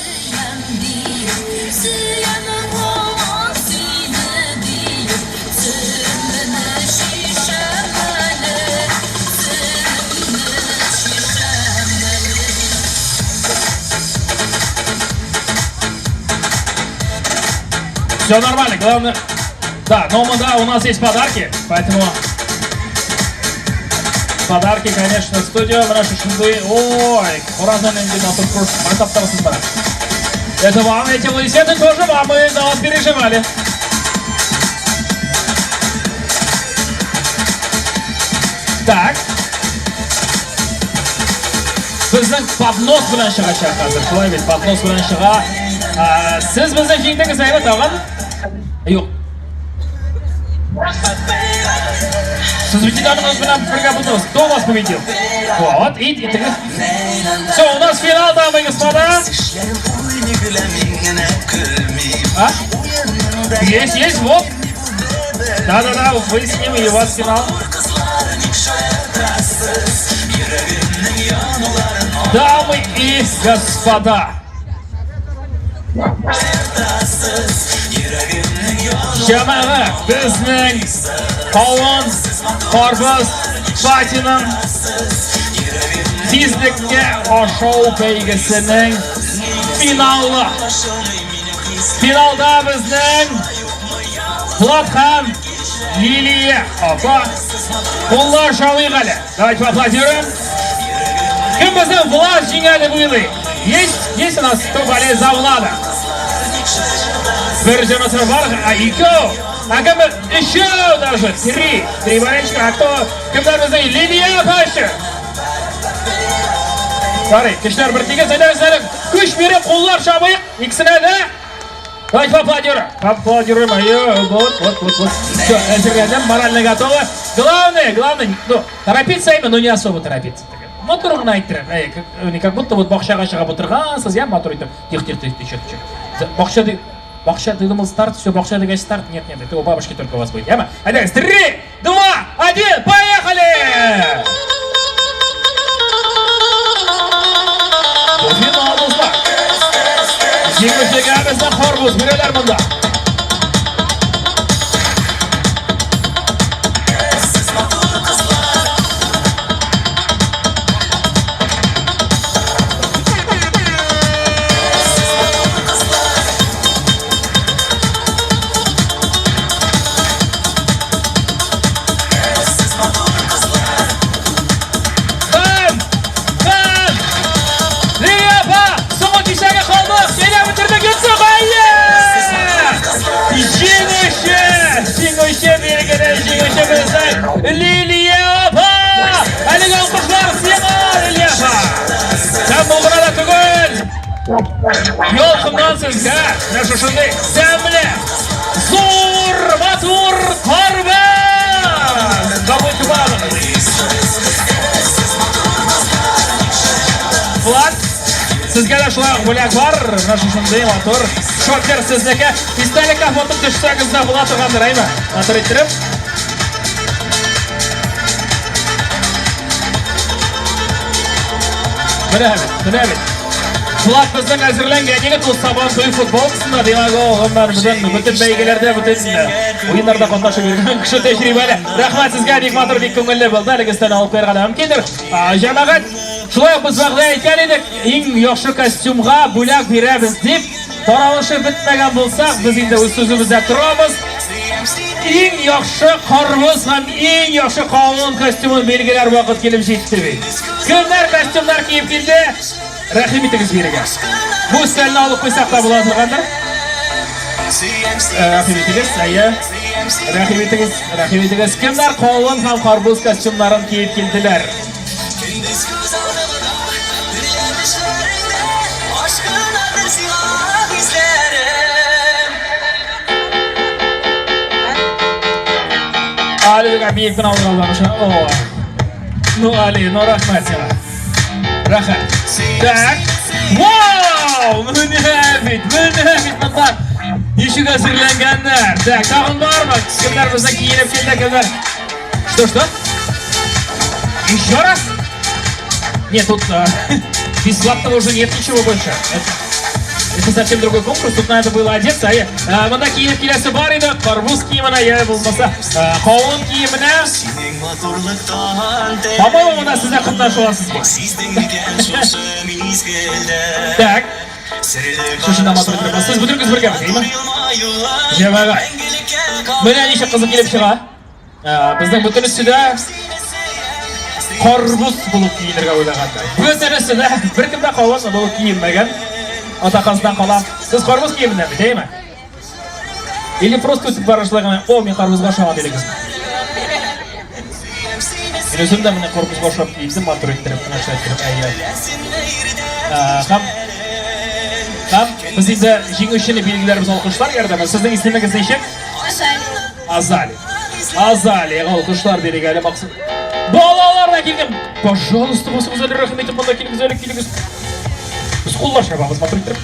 Сөям булган сине диеп, Серемне чишәм әле, Серемне чишәм әле. Все нормально, главное... Да, но мы, да, у нас есть подарки, поэтому... Подарки, конечно, в студию. Менә шушындый. Ой, Уразан инде матур курс. Мактап бара. Это вам, эти аплодисменты тоже вам, мы за вас переживали. Так. Безнең поднос белән чыгачак хәзер. Шулай бит, поднос белән чыга. Ә, Сез безне җиңдегез, әйбәт тагын? Юк. Сез бит недавно белән бергә булдыгыз. Кто у вас победил? Вот, и теге. Все, у нас финал, дамы и господа. А? Есть, есть, вот. Да-да-да, вы с ним, и у вас финал. Дамы и господа. Җәмәгать, безнең кавын, карбыз, патиның тизлеккә ашау бәйгесенең финалы. Финалда безнең Булат һәм Лилия апа. Куллар чабыйк әле. Давайте поаплодируем. Кем безнең Влад җиңә дип уйлый? Есть? Есть у нас кто болеет за Влада? Бер җанатар бар, а икәү. А кем өчәү даже? Три. Три болельщика. А кто? Кемнәр безнең Лилия апа өчен? Ярый, көчләр бер тигез. Әйдәгез әле көч биреп куллар чабыйк. Икесенә дә. Давайте поаплодируем. Поаплодируем. Ай, вот, вот, вот, вот. Все, әзерләндем, морально готовы. Главное, главное, ну, торопиться именно, но не особо торопиться. Матур гына әйттереп, әй, как, не как будто вот бакчага чыгып утыргансыз, я матур итеп. Тихо, тихо, тихо, тихо, тихо. Бакча, бакча, ты думал старт, все, бакча дигәч старт. Нет, нет, это у бабушки только у вас будет. Яма. Әйдәгез, три, два, один, поехали! Бу финал, дуслар. Җиңүчегә безнең карбыз бирәләр монда. Һәм, һәм, Лилия апа, соңгы кисәге калды. Әйдә бетердек, йоттык, әйе! Җиңүче, җиңүче билгеле, җиңүче безнең Лилия апа! Әлеге алкышлар сиңа, Лилия апа! Һәм бу гына да түгел. Ялкыннан сезгә менә шушындый тәмле, зур, матур карбыз! Кабул итеп алыгыз. Влад, сезгә дә шулай ук бүләк бар. Менә шушындый матур шопер сезнеке. Истәлеккә фото төшсәгез дә була торгандыр, әйме? Матур иттереп. Менә бит, менә бит. Флаг безнең әзерләнгән егет ул Сабан туй футболкасында, димәк, ул гомумән бөтен бөтен бәйгеләрдә, бөтен уеннарда катнашып йөргән кеше тәҗрибәле. Рәхмәт сезгә, бик матур, бик күңелле булды. Әлеге өстәлне алып куярга да мөмкиндер. Җәмәгать, шулай ук без вәгъдә иткән идек, иң яхшы костюмга бүләк бирәбез дип, таралышып бетмәгән булсак, без инде үз сүзебездә торабыз. Иң яхшы карбыз һәм иң яхшы кавын костюмын билгеләр вакыт килеп җитте бит. Кемнәр костюмнар киеп килде? Рәхим итегез бирегә. Бу өстәлне алып куйсак та була торгандыр. Рәхим итегез, әйе. Рәхим итегез, рәхим итегез. Кемнәр кавын һәм карбыз костюмнарын киеп килделәр? Алига биек кенә алган О. Ну, Али, ну рәхмәт сиңа. Рәхәт. Так. Вау! Менә бит, менә бит монда. Ничек әзерләнгәннәр. Так, тагын бармы? Кемнәр безнең киенеп килде, кемнәр? Что, что? Еще раз? Нет, тут бесплатного уже нет ничего больше. Это совсем другой конкурс, тут надо было одеться. А я, монда киенеп киләсе бар иде, карбыз киеменә, я булмаса, кавын киеменә. По-моему, монда сез дә катнаша аласыз бит. Так. Шушында матур итеп. Сез бөтенегез бергә бит, Җәмәгать. Менә ничек кызык килеп чыга. Безнең бөтенесе дә карбыз булып киенергә уйлаганнар. Бөтенесе дә беркем дә кавын булып киенмәгән. Ата каздан кала. Сез карбыз киеменнән бит, әйеме? Или просто үтеп барышлай гына, о, мин карбызга ошаган дидегез. Мин үзем дә менә карбызга ошап киендем, матур иттереп, менә шулай иттереп, әйе. Һәм һәм без инде җиңүчене билгеләрбез алкышлар ярдәме. Сезнең исемегез ничек? Азалия. Азалия. Азалияга алкышлар бирик әле Максим. Балалар да килгән. Пожалуйста, басыгыз әле, рәхим итеп монда килегез әле, килегез. Без куллар чабабыз, матур иттереп.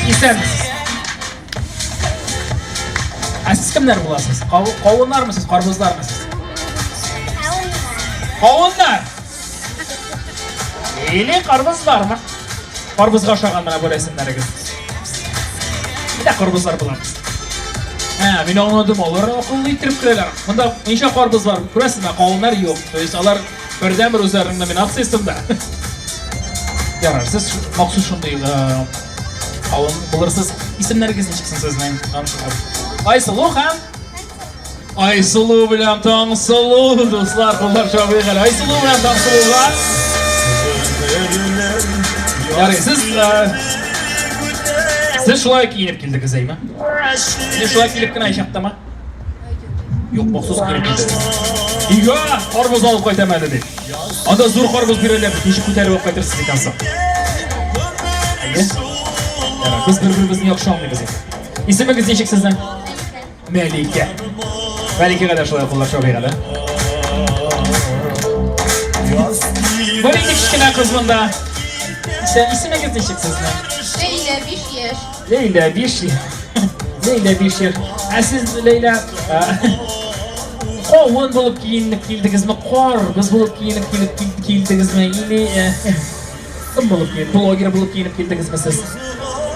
Исәнмесез. Ә сез кемнәр буласыз? Кавыннармы сез, карбызлармы сез? Кавыннар. Или карбызлармы? Карбызга ошаган менә бу рәсемнәрегез. Менә карбызлар булабыз. Ә, мин аңладым, алар акыллы иттереп керәләр. Монда ничә карбыз бар, күрәсезме? Кавыннар юк. То есть алар бердәнбер үзләренең номинациясендә. Ярар, сез махсус шундый кавын булырсыз. Исемнәрегез ничек соң сезнең? Айсылу һәм Айсылу белән Таңсылу, дуслар, куллар чабыйк әле. Айсылу белән Таңсылуга. Ярый, сез сез шулай киенеп килдегез, әйме? Сез шулай килеп кенә чактымы? Юк, махсус киенеп килдегез. Өйгә карбыз алып кайтам әле дип. Анда зур карбыз бирәләр бит, ничек күтәреп алып кайтырсыз икән соң? Әйе. Ярар, без бер-беребезне яхшы аңлыйбыз инде. Исемегез ничек сезнең? Мәликә. Мәликәгә дә шулай куллар чабыйк әле. Бу нинди кечкенә кыз монда? Сен исемегез ничек сезнең? Ләйлә, 5 яшь. Ләйлә, 5 яшь. Ләйлә, 5 яшь. Ә сез, Ләйлә, кавын булып киенеп килдегезме? Карбыз булып киенеп килеп килдегезме? Или кем булып киенеп, блогер булып киенеп килдегезме сез?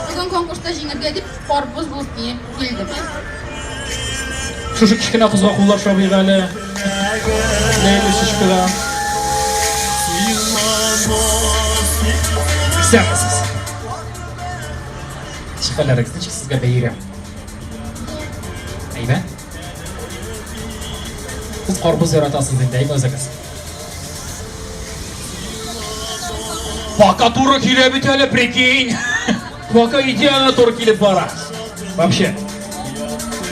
Бүген конкурста җиңергә дип карбыз булып киенеп килдем. Шушы кечкенә кызга куллар чабыйк әле. Ләйлә Шишкада. Исәнмесез. Ничек хәлләрегез? Ничек сезгә бәйрәм? Әйбәт. Сез карбыз яратасыз инде, әйме үзегез? Пока туры килә бит әле, прикинь. Пока идеально туры килеп бара. Вообще.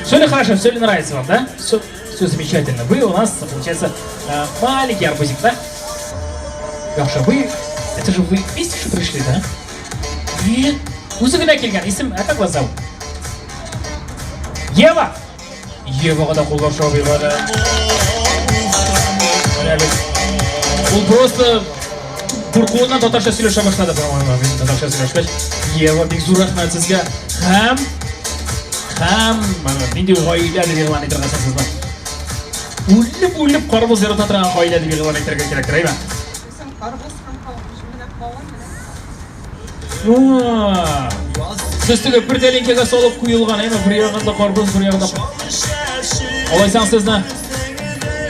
Все ли хорошо, все ли нравится вам, да? Все, все замечательно. Вы у нас, получается, маленький арбузик, да? Яхшы, вы... Это же вы вместе же пришли, да? Нет. Үзе генә килгән. Исем, а как вас зовут? Ева! Евага да куллар чабыйк әле. Менә бит. Ул просто куркуыннан татарча сөйләшә башлады, по-моему. Мин татарча сөйләшкәч, Ева, бик зур рәхмәт сезгә. Һәм һәм нинди гаилә дип игълан итәргә соң сезне? Үлеп-үлеп карбыз ярата торган гаилә дип игълан итәргә кирәктер, әйме? Карбыз һәм кавын. Сез теге бер тәлинкәгә салып куелган, әйме, бер ягында карбыз, бер ягында. Алайсаң сезне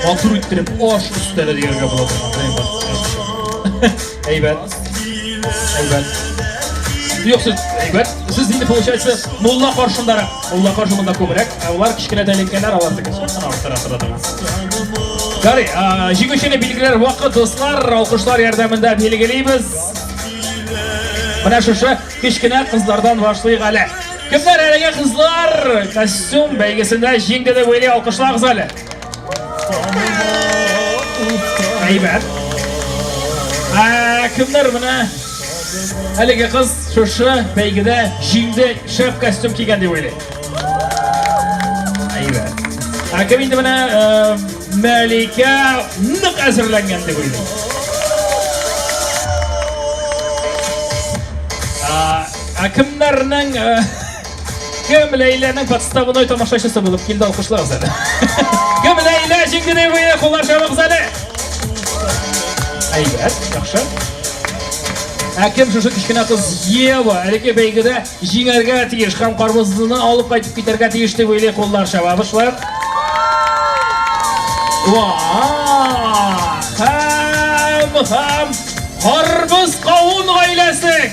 матур иттереп аш өстәле дияргә була. Әйбәт. Әйбәт. Юк, сез әйбәт. Сез инде получается мулла каршындарак. Мулла каршында күбрәк, ә улар кечкенә тәлинкәләр, алар теге кына арттыра тора торган. Ярый, җиңүчене билгеләр вакыт, дуслар, алкышлар ярдәмендә билгелибез. Менә шушы кечкенә кызлардан башлыйк әле. Кемнәр әлеге кызлар костюм бәйгесендә җиңде дип уйлый, алкышлагыз әле. Әйбәт. Ә кемнәр менә әлеге кыз шушы бәйгедә җиңде, шәп костюм кигән дип уйлый? Әйбәт. Ә кем инде менә Мәликә нык әзерләнгән дип уйлыйм. Ә кемнәрнең кем Ләйләнең подставной тамашачысы булып килде, алкышлагыз әле. Кем Ләйлә җиңде дип уйлый, куллар чабыгыз әле. Әйбәт, яхшы. Ә кем шушы кечкенә кыз Ева әлеге бәйгедә Җиңәргә тиеш һәм карбызны алып кайтып китәргә тиеш дип уйлый, куллар чабабыз шулай. Һәм һәм карбыз кавын гаиләсе.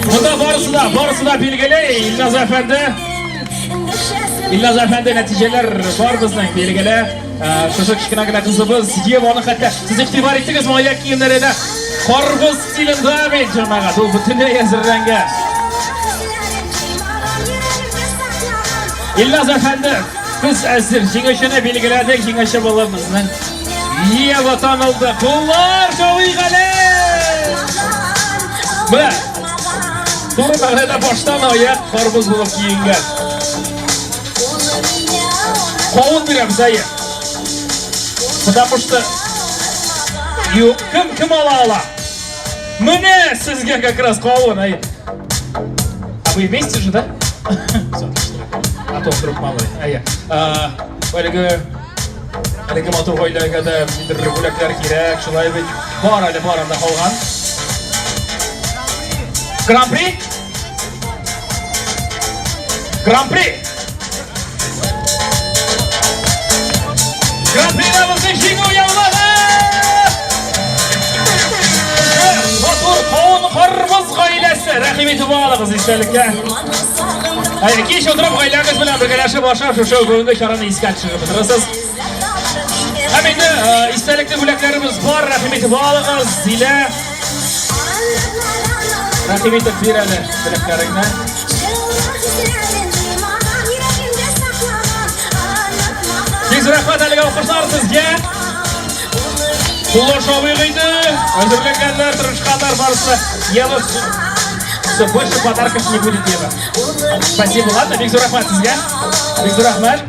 Монда барысы да, барысы да билгеле, Илназ әфәнде. Илназ әфәнде, нәтиҗәләр бар безнең билгеле. Шушы кечкенә генә кызыбыз Еваны хәтта сез игътибар иттегезме, аяк киемнәре дә карбыз стилендә бит, җәмәгать, ул бөтенләй әзерләнгән. Илназ әфәнде, без әзер, җиңүчене билгеләдек, җиңүче булып безнең Ева танылды. Куллар чабыйк әле! Менә, туры мәгънәдә баштан аяк карбыз булып киенгән. Кавын бирәбез, әйе. Потому что юк, кем кем ала ала? Менә сезгә как раз кавын, әйе. А вы вместе же, да? Все, отлично. А то вдруг мало ли. Әйе. Әлеге әлеге матур гаиләгә дә нидер бүләкләр кирәк, шулай бит. Бар әле, бар анда калган. Гран-при? Гран-при! Гран-прида безнең җиңү яулады! Матур кавын карбыз гаиләсе! Рәхим итеп алыгыз истәлеккә. Әйе, кич утырып гаиләгез белән бергәләшеп ашап, шушы бүгенге чараны искә төшереп утырасыз. Һәм инде истәлекле бүләкләребез бар, рәхим итеп алыгыз. Зилә, Рәхим итеп бир әле бүләкләреңне. Бик зур рәхмәт әлеге алкышлар сезгә. Куллар шабыйк иде. Әзерләгәннәр, тырышканнар барысы. Ева, все, больше подарков не будет, Ева. Спасибо, ладно, бик зур рәхмәт сезгә. Бик зур рәхмәт.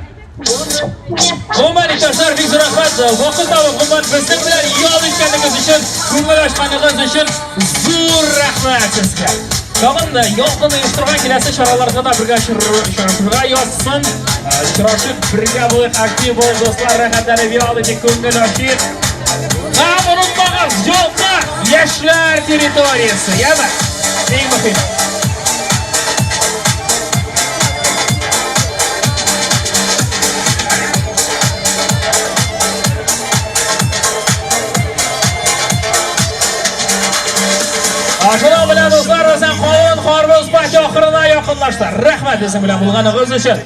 Гомумән, иптәшләр, бик зур рәхмәт. Вакыт табып, гомумән, безнең белән ял иткәнегез өчен, күңел ачканыгыз өчен зур рәхмәт сезгә. Тагын да ялкын оештырган киләсе чараларда да бергә очрашырга язсын. Очрашып, бергә булыйк, актив булыйк, дуслар, рәхәтләнеп ял итик, күңел ачыйк. Һәм онытмагыз, ялка яшьләр территориясе, яме? Иң мөһиме. Шуның белән, дуслар, безнең кавын карбыз пати ахырына якынлашты. Рәхмәт безнең белән булганыгыз өчен.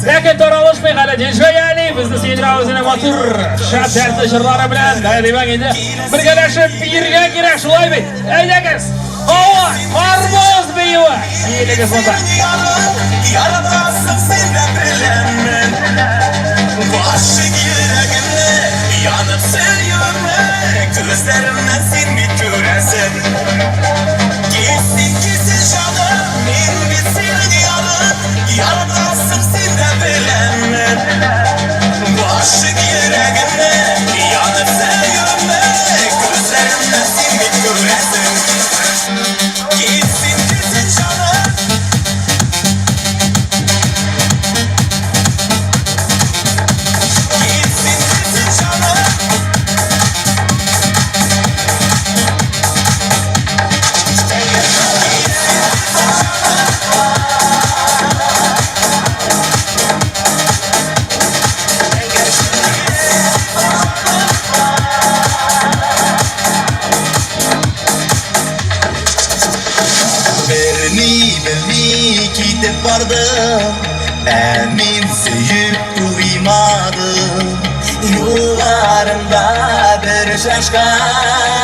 Ләкин таралышмыйк әле. Диджей Али безне сөендерә үзенең матур, шәп дәртле җырлары белән. Димәк инде бергәләшеп биергә кирәк, шулай бит? Әйдәгез! Кавын, карбыз биюе! Килегез монда. Яратасың син дә беләмен. Гашыйк йөрәгемне янып сөюемне күзләремнән син бит күрәсең. Килсен, килсен җаным, мин бит синең ярың. Яратасың син дә беләмен. Гашыйк йөрәгемне янып сөюемне күзләремнән син бит күрәсең. Килсен, килсен җаным. Килсен, килсен җаным. Белми, белми китеп бардың, Ә мин сөеп туймадым. Юлларыңда бер шашкан.